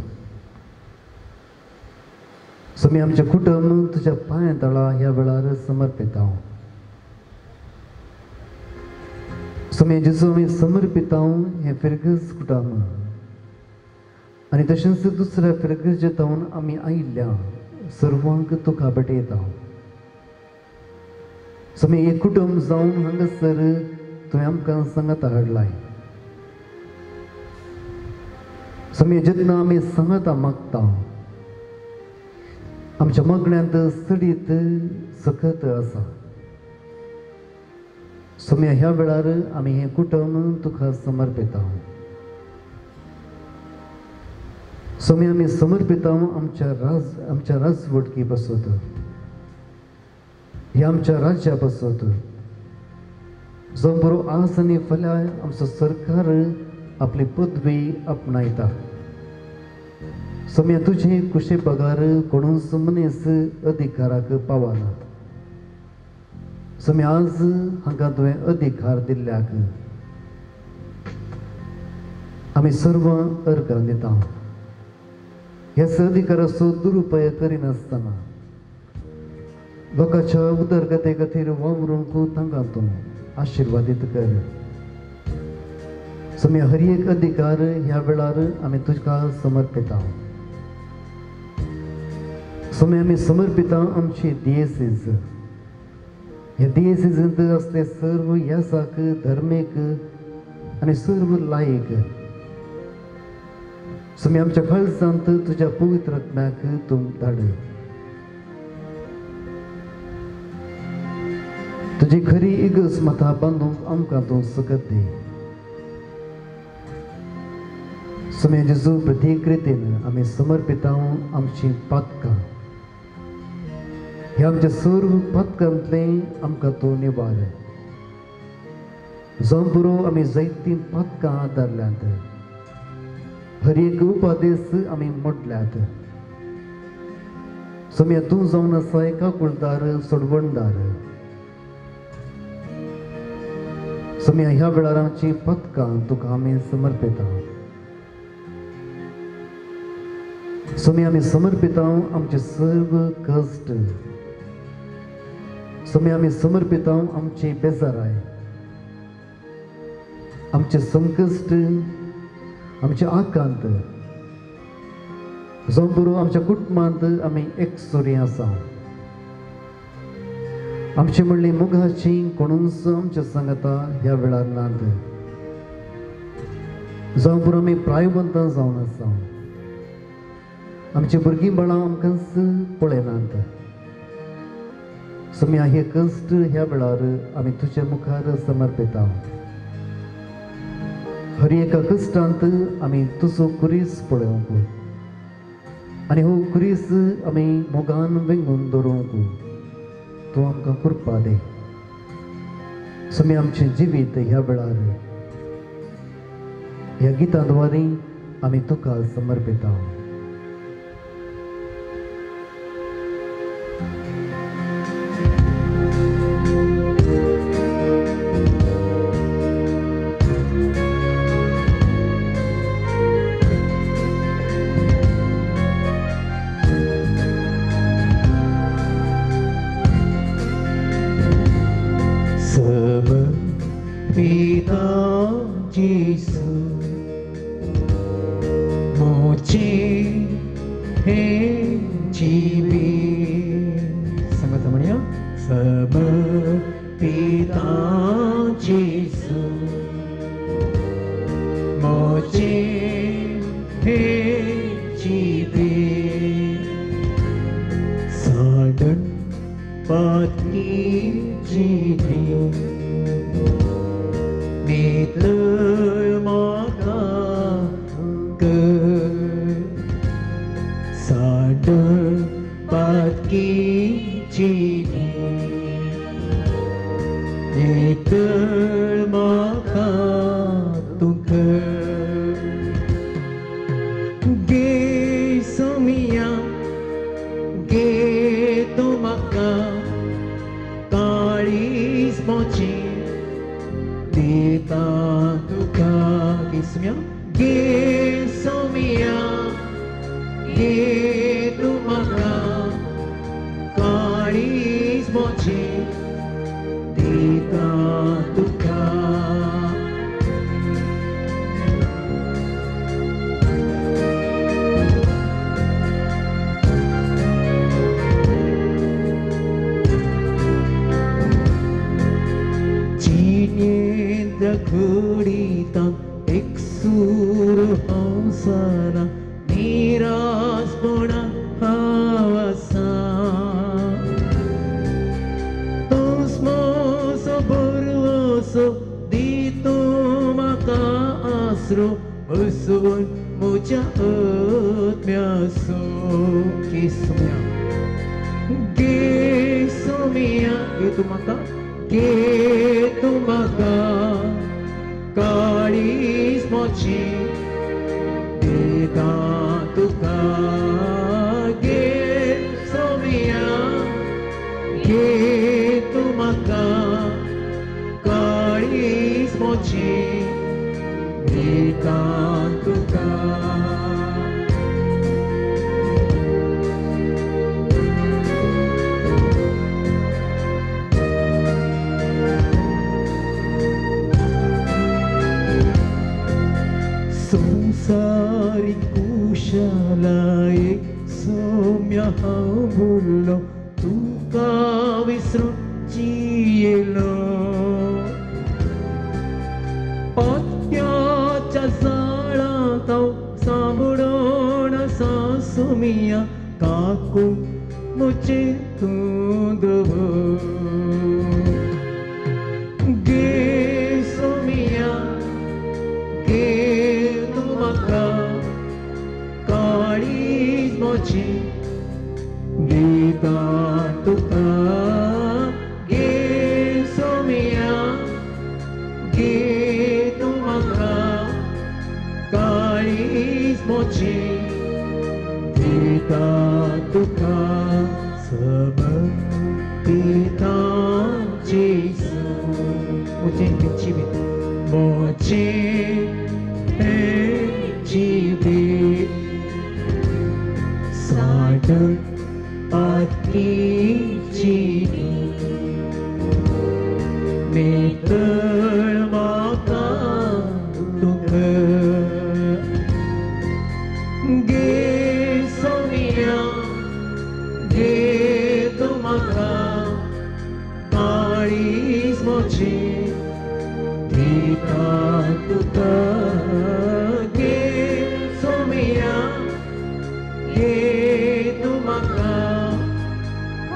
सोम्या आमचें कुटुंब तुज्या पांयां तळा ह्या वेळार समर्पिता. सोम्या जेजू आमी समर्पिता हें फिरगज कुटुंब आनी तशेंच दुसऱ्या फिरगजेतावन आमी आयिल्ल्या सर्वांक तुका भेटयता. सोम्या एक कुटुंब जावन हांगासर तुवें आमकां सांगाता हाडलाय. सोम्या जेन्ना आमी सांगाता मागता आमच्या मागण्यांत चडीत सकत आसा. सोम्या ह्या वेळार आमी हें कुटुंब तुका समर्पिता. सोम्या आमी समर्पिता आमच्या राजवटकी बसत, ह्या आमच्या राज्या बसत. जावं बरो आज आनी फाल्यां आमचो सरकार आपली पदवी आपणायता. सोम्या तुजे कुशे बगार कोणूच मनीस अधिकाराक पावना. सोम्या आज हांकां तुवें अधिकार दिल्ल्याक आमी सर्वां अर्गां दिता. ह्या अधिकाराचो दुरुपयोग करिनासतना लोकांच्या उदरगते खातीर वावरूंक तांकां तूं आशिर्वादीत कर. सोम्या हर एक अधिकार ह्या वेळार आमी तुका समर्पिता. सोम्या आमी समर्पिता आमची दियेसीज. ह्या दियेसीजांत आसले सर्व यासाक, धर्मीक आनी सर्व लायक. सोम्या आमच्या काळजांत तुज्या पवित्र आत्म्याक तूं धाड. तुजी खरी इगर्ज माता बांदूंक आमकां तूं सकत दी. सोम्या जेजू प्रत्येक रितीन आमी समर्पिता आमचीं पातकां. ह्या आमच्या सर्व पातकांतलें आमकां तूं निवार. जावं पुरो आमी जायतीं पातकां आदारल्यांत, हर एक उपादेस आमी मोडल्यात. सोम्या तूं जावन आसा एका कुळदार सोडवणदार. सोम्या ह्या वेळार आमचीं पातकां तुका आमी समर्पिता. सोम्या आमी समर्पिता आमचे सर्व कश्ट. सोम्या आमी समर्पिता आमची बेजाराय, आमचे संकश्ट, आमचे आकांत. जावं पुरो आमच्या कुटुंबांत आमी एकसुरी आसा. आमची म्हणली मोगाची कोणूच आमच्या सांगाता ह्या वेळार नात. जावं पुरो आमी प्रायवंतां जावन आसा. आमची भुरगीं बाळां आमकांच पळयनात. सोम्या हे कश्ट ह्या वेळार आमी तुज्या मुखार समर्पिता. हर एका कश्टांत आमी तुजो कुरीस पळोवंक आनी हो कुरीस आमी मोगान वेंगून दवरूंक तूं आमकां कृपा दी. सोम्या आमचें जिवीत ह्या वेळार ह्या गितां द्वारे आमी तुका समर्पिता.
नितळ म्हाका तूं कर. गे सोमिया गे तूं म्हाका काळीज म्हजें दिता तुका. घडिता एक सूर हांव जाला निरासपणा हांव आसा. तूंच म्हजो भरवंसो दी तूं म्हाका आसरो बसोवन म्हज्या आत्म्याचो. गे सोमिया गे सोमिया गे तूं म्हाका गे तूं म्हाका काळीज म्हजें दिता तुका. गे सोमिया गे तूं म्हाका काळीज म्हजें दिता तुका. संसारीक कुशलायेक सोम्या हांव बुडलो तुका विसरून जियेलो. पत्त्याच्या जाळांत हांव सांबडून आसा सोमिया काकून म्हजें तूं दवर. गे सोमिया गे तूं म्हाका काळीज म्हजें दिता तुका. गे सोमिया गे तूं म्हाका काळीज म्हजें दिता तुका. समर्पिता जेजू म्हजें जिवीत म्हजें जिवीत सादर आत्मीची नितळ म्हाका तूं कर. गे सोमिया गे तूं म्हाका काळीज म्हजें दिता तुका. गे सोमिया गे तूं म्हाका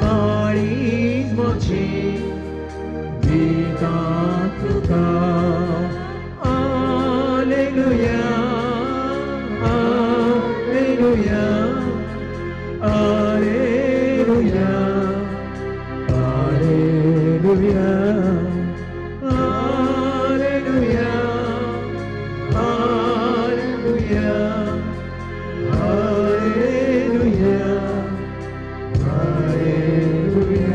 काळीज म्हजें दिता तुका. Alleluia alleluia alleluia alleluia alleluia alleluia alleluia alleluia.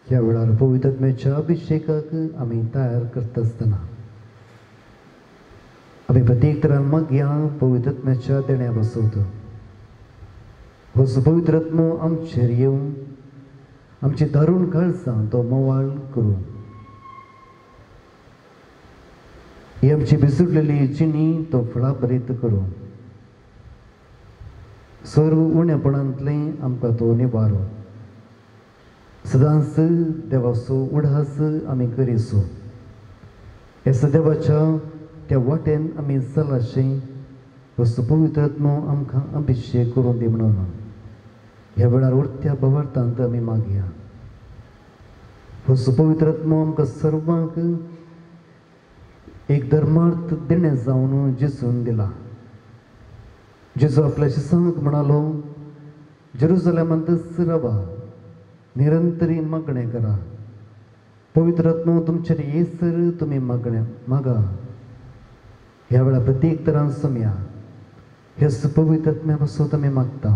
ह्या वेळार पवित्र अभिषेकाक आमी तयार करता आसतना आमी प्रत्येक तरान मागया पवित्र देण्या बसोत हो पवित्र आत्मो आमचेर येवन आमची दारुण काळजां तो मोवाळ करूं. ही आमची भिसुडलेली जिणी तो फळाभरीत करूं. सर्व उणेपणांतलें आमकां तो निवारो. सदांच देवाचो उडास आमी करिसो. ह्या सदेवाच्या त्या वाटेन आमी चलाशें हो पवित्र आत्मो आमकां अभिषेक करून दी म्हणून ह्या वेळार उरत्या भवार्थांत आमी मागया. हो पवित्र आत्मो आमकां सर्वांक एक धर्मार्थ देणें जावन जेजून दिला. जेजू आपल्या शिसांक म्हणालो जेरुजलेमांतच रावा निरंतरी मागणें करा. पवित्र आत्मो तुमचेर येसर तुमी मागणें मागा. ह्या वेळार प्रत्येक तरान सोमया ह्या पवित्र आत्म्या पासून आमी मागता.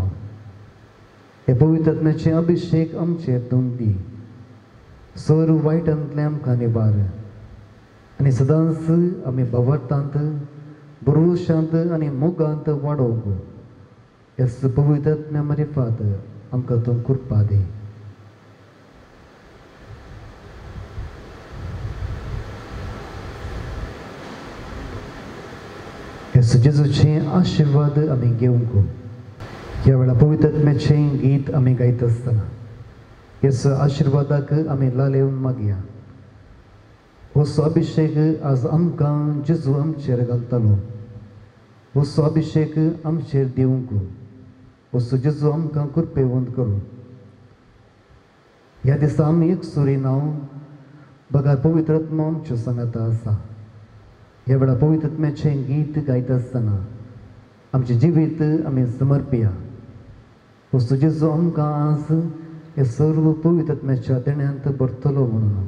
ह्या पवित्र आत्म्याचे अभिषेक आमचेर तूं दी. सर वायटांतलें आमकां निबार आनी सदांच आमी भावार्थांत भरवशांत आनी मोगांत वाडोवंक ह्याच पवित्र आत्म्या मारिफात आमकां तूं कृपा दी. जेजूचे आशिर्वाद आमी घेवंक ह्या वेळा पवित्र आत्म्याचें गीत आमी गायता आसतना ह्याच आशिर्वादाक आमी लालेवन मागया. होसो अभिशेक आज आमकां जेजू आमचेर घालतालो, होसो अभिशेक आमचेर दिवंक होसो जेजू आमकां कृपेवंत करूं. ह्या दिसा आमी एक सुरी नांव बगर पवित्र आत्मो आमच्यो सांगाता आसा. ह्या वेळा पवित्र आत्म्याचें गीत गायता आसतना आमचें जिवीत आमी समर्पिया. वस्तू जेजू आमकां आज हे सर्व पवित्र आत्म्याच्या देण्यांत भरतलो म्हणून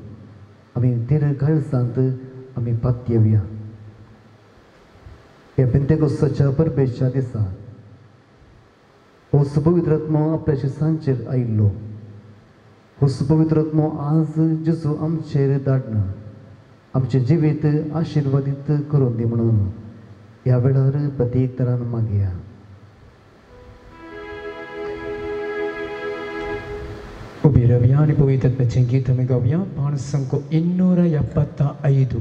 आमी तिर काळसांत आमी पातयेवया. ह्या पेंतेकोस्ताच्या परबेच्या दिसा होस पवित्र आत्मो आपल्या शिसांचेर आयिल्लो. होस पवित्र आत्मो आज जेजू आमचेर धाडना आमचें जिवीत आशिर्वादीत करून दी म्हणून ह्या वेळार प्रत्येक तरान मागया.
उबी रावया आनी पवित्र आत्म्याचें गीत आमी गावया. पांच 275.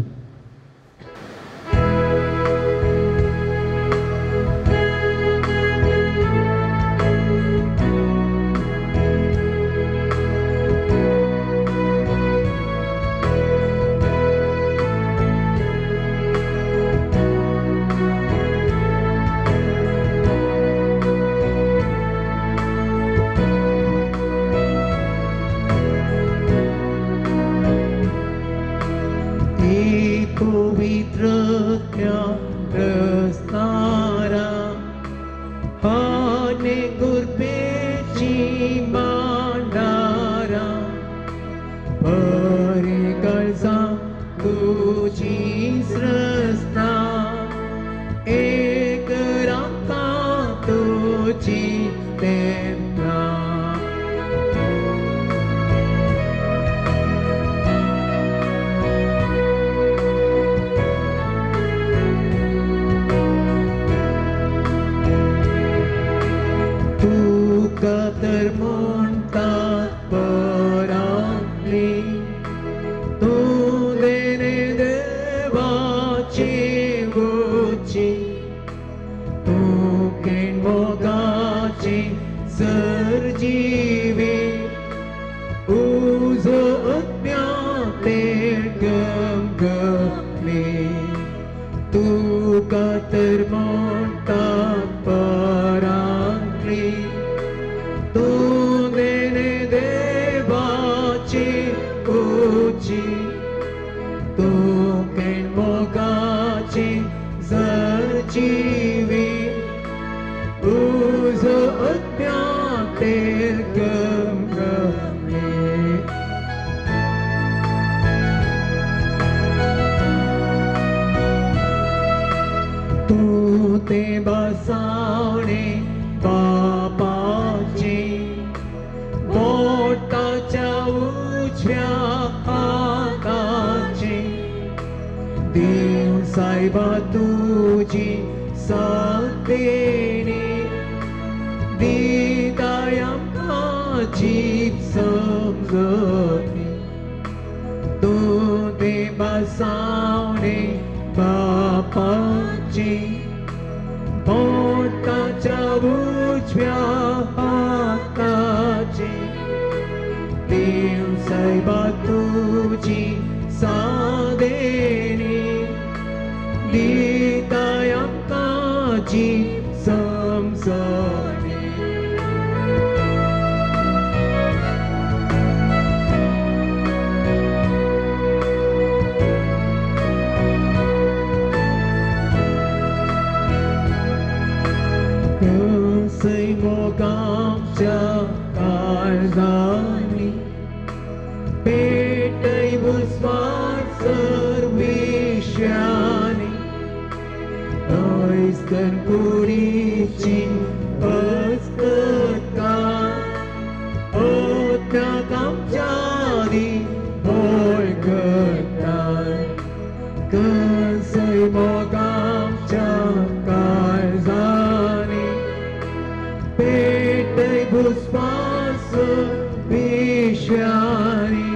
पिशव्यांनी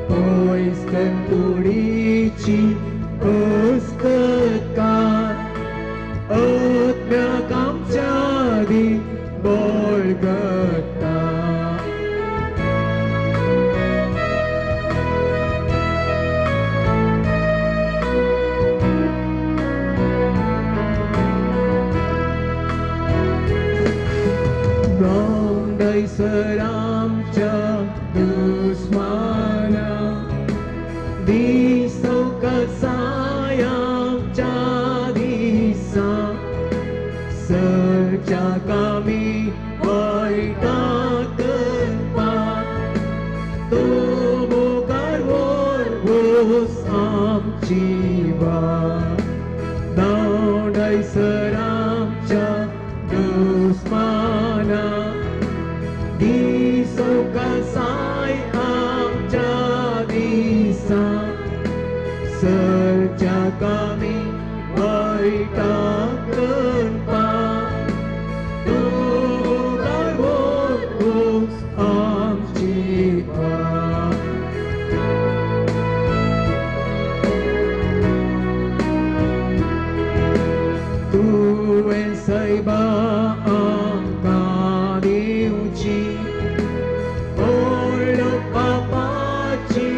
पयस तुडीची पुस्तकार आत्म्याक आमच्या दी बळगता. आमच्या दुस्माना दिसो कसाय आमच्या दिसा सरच्या कामी वायटा करपा तो मुखार वोस आमची वाट धांवडायसर आमच्या दुस्माना दिसो कसाय आमच्या दिसा सरच्या कामी वायटा करपा तो मुखार वोस आमची वाट. तुवें सायबा आमकां दिवची ओळख पापाची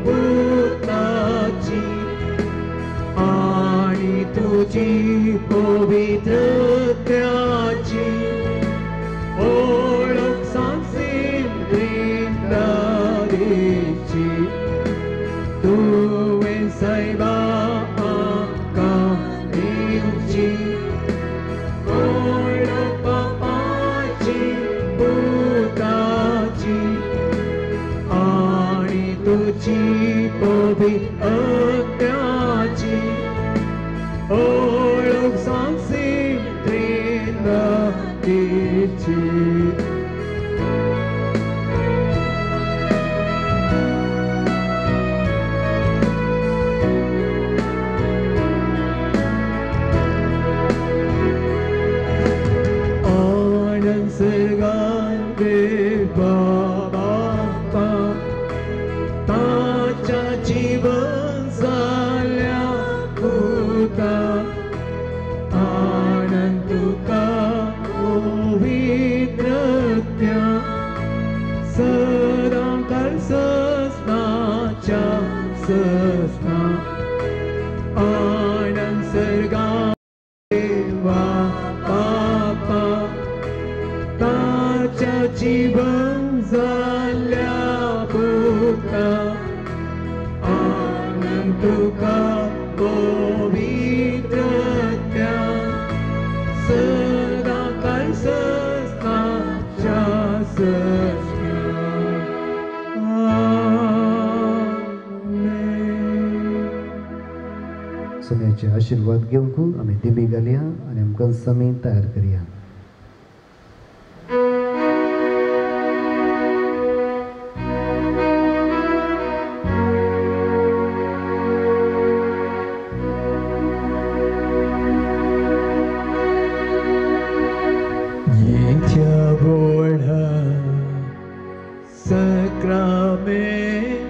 भुताची आनी तुजी पवित्रत्याची ओळख सांगसीन वृंदारीची. तुवें सायबा आमकां दिवची ओळख पापाची भुताची आनी तुजी पवित्रत्याची ओळख सांगसीन वृंदारीची. आनंद सर्गान देवा बापा ताच्या जीवन जाल्या पुता आनंद तुका पवित्रत्या सदां काळ ससनाच्या ससना. आनंद सर्गान देवा बापा ताच्या जीवन जाल्या पुता आनंद तुका पवित्रत्या सदां काळ ससनाच्या ससना. आमेन.
सोन्याचे आशिर्वाद घेवंक आमी दिमी घालया आनी आमकां समी तयार करया.
येत्या व्हडा सक्रामेंत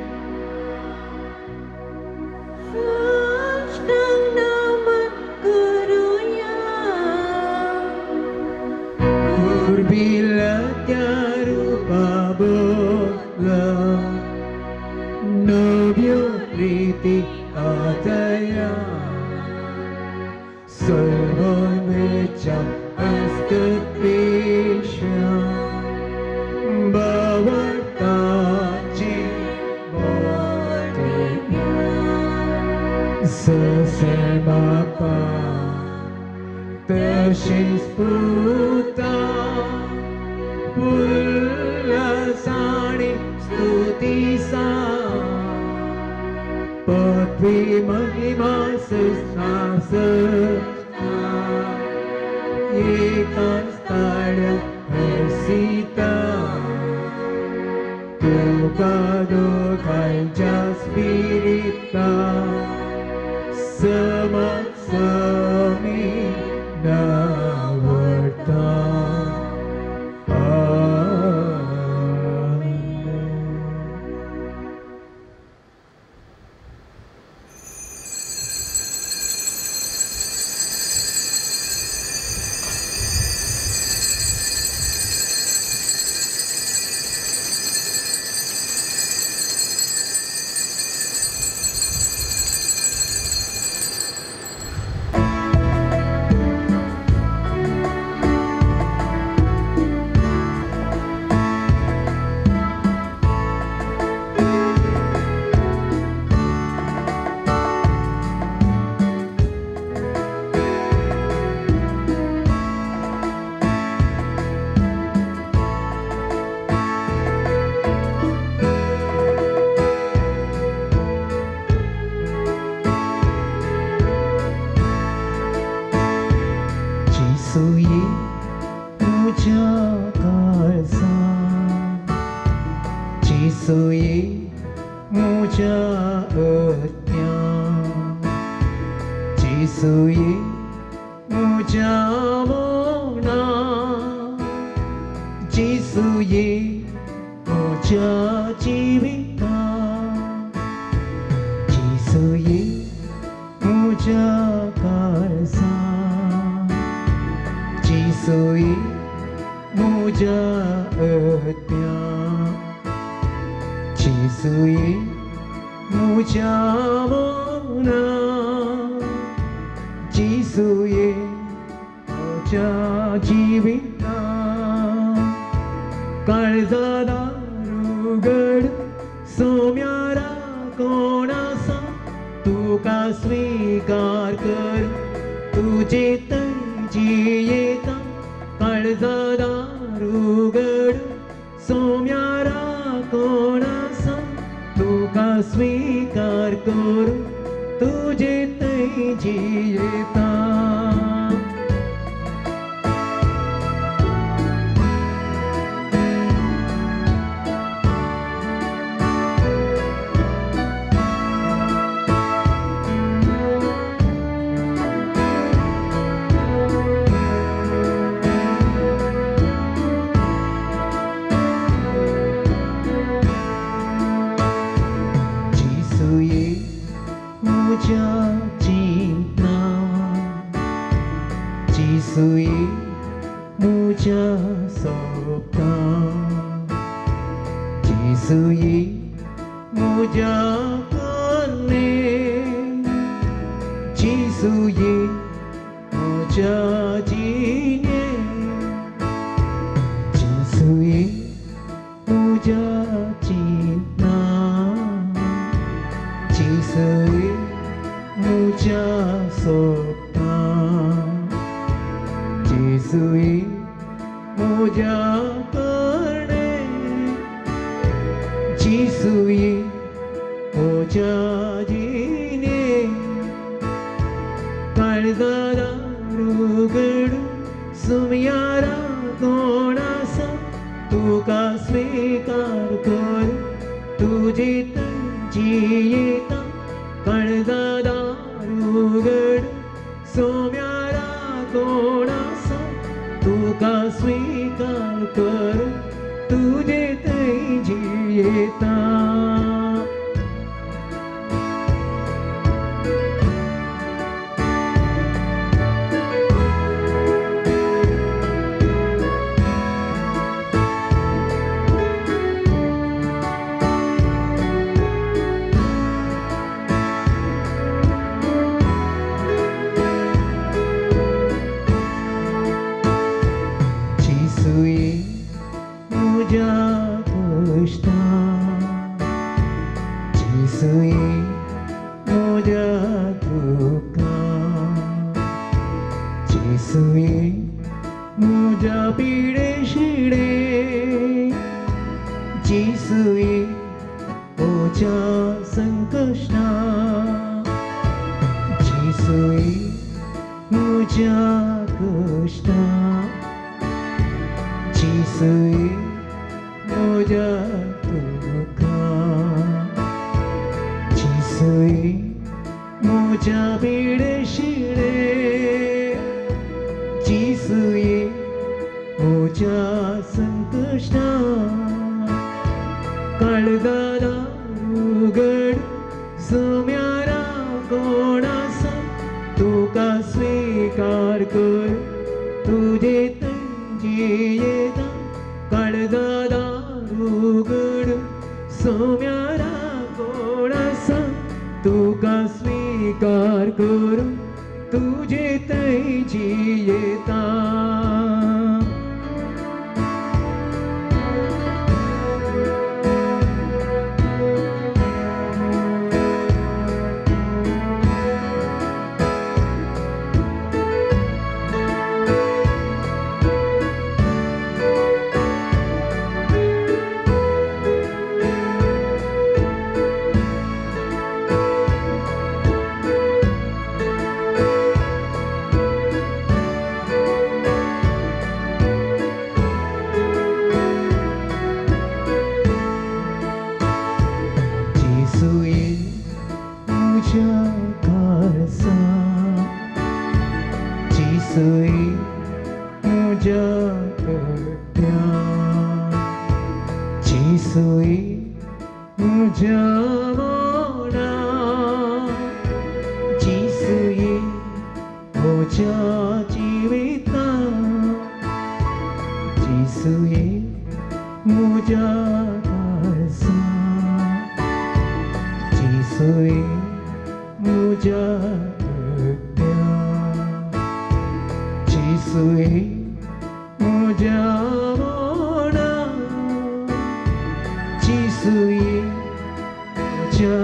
साष्टांग नमन करुया.
उर्बिल्या त्या रुपा बोला नव्यो रिती आदया सर्वमेच्या हस्तपेशा बावटाची बोलया ससे बापा तशीच पुता उल्हासाणी स्तुती सा पृथ्वी महिमा सृष्टा सृष्टा एकाच ताळ्या हर्षिता तुका दोघांच्या स्पिरिता समसमी नावडता. आमेन. आत्म्या जेसूये म्हज्या मना जेसूये म्हज्या जिविता जेसूये म्हज्या काळजा जेसूये म्हज्या आत्म्या जेसूये म्हज्या मना जेसूये म्हज्या जिविता काळजा दार उगड सोम्यारा कोण आसा तुका स्वीकार कर तुजे थंय जियेता काळजा दार उगड सोम्यारा कोण आसा तुका स्वीकार कर तुजे थंय जियेता. जेसूये म्हज्या चिंतना जेसूये म्हज्या सपना जेसूये म्हज्या करणे जेसूये म्हज्या जिणे जेसूये म्हज्या चिंतना जेसूये म्हज्या सपना जेसूये म्हज्या करणे जेसूये म्हज्या जिणे काळजा दार उगड सुम्यारा कोण आसा तुका स्वीकार कर तुजे थंय जियेता काळजा दार उगड सोम्यारा कोण आसा तुका स्वीकार कर तुजे थंय जियेता. जेसूये म्हज्या कश्टा जेसूये म्हज्या दुख्खा जेसूये म्हज्या पिडे शिडे जेसूये म्हज्या संकश्टा जेसूये म्हज्या कश्टा जेसूये म्हज्या दुख्खा जेसूये म्हज्या पिडे शिडे जेसूये म्हज्या संकश्टा काळजा दार उगड सोम्यारा कोण आसा तुका स्वीकार कर तुजे थंय जियेता काळजा दार उगड सोम्यारा कोण आसा तुका स्वीकार कर तुजे थंय जियेता. म्हज्या काळजा जेजूय म्हज्या हृदया जेजूय म्हज्या मना जेजूय म्हज्या जिविता जेजूय म्हज्या काळजा जेजूय म्हज्या हृदया जेजूय म्हज्या मना जेजूय म्हज्या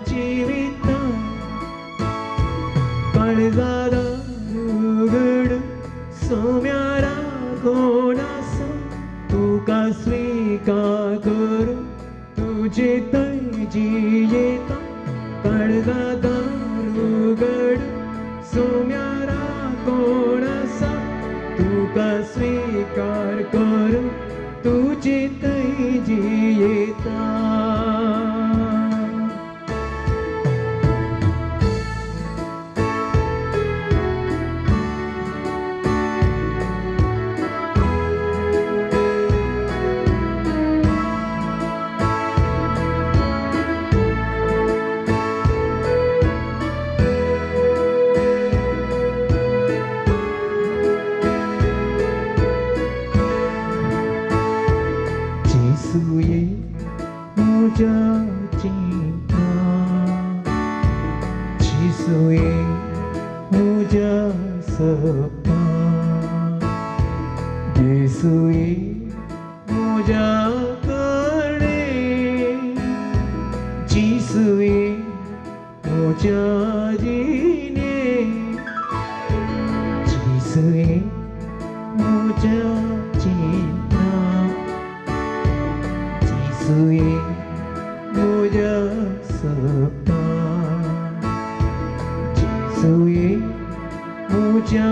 जिविता काळजारा उगड सोम्यारा कोण आसा तुका स्वीकार करूं तुजे थंय जियेता काळजादार उगड सोम्यारा कोण आसा तुका स्वीकार करूं तुजे थंय जियेता. जेजूय म्हज्या चिंता जेजूय म्हज्या सपना जेजूय म्हज्या करणे जेजूय म्हज्या जिणे जेजूय म्हज्या चिंता जेजूय म्हज्या सपना जेजूय म्हज्या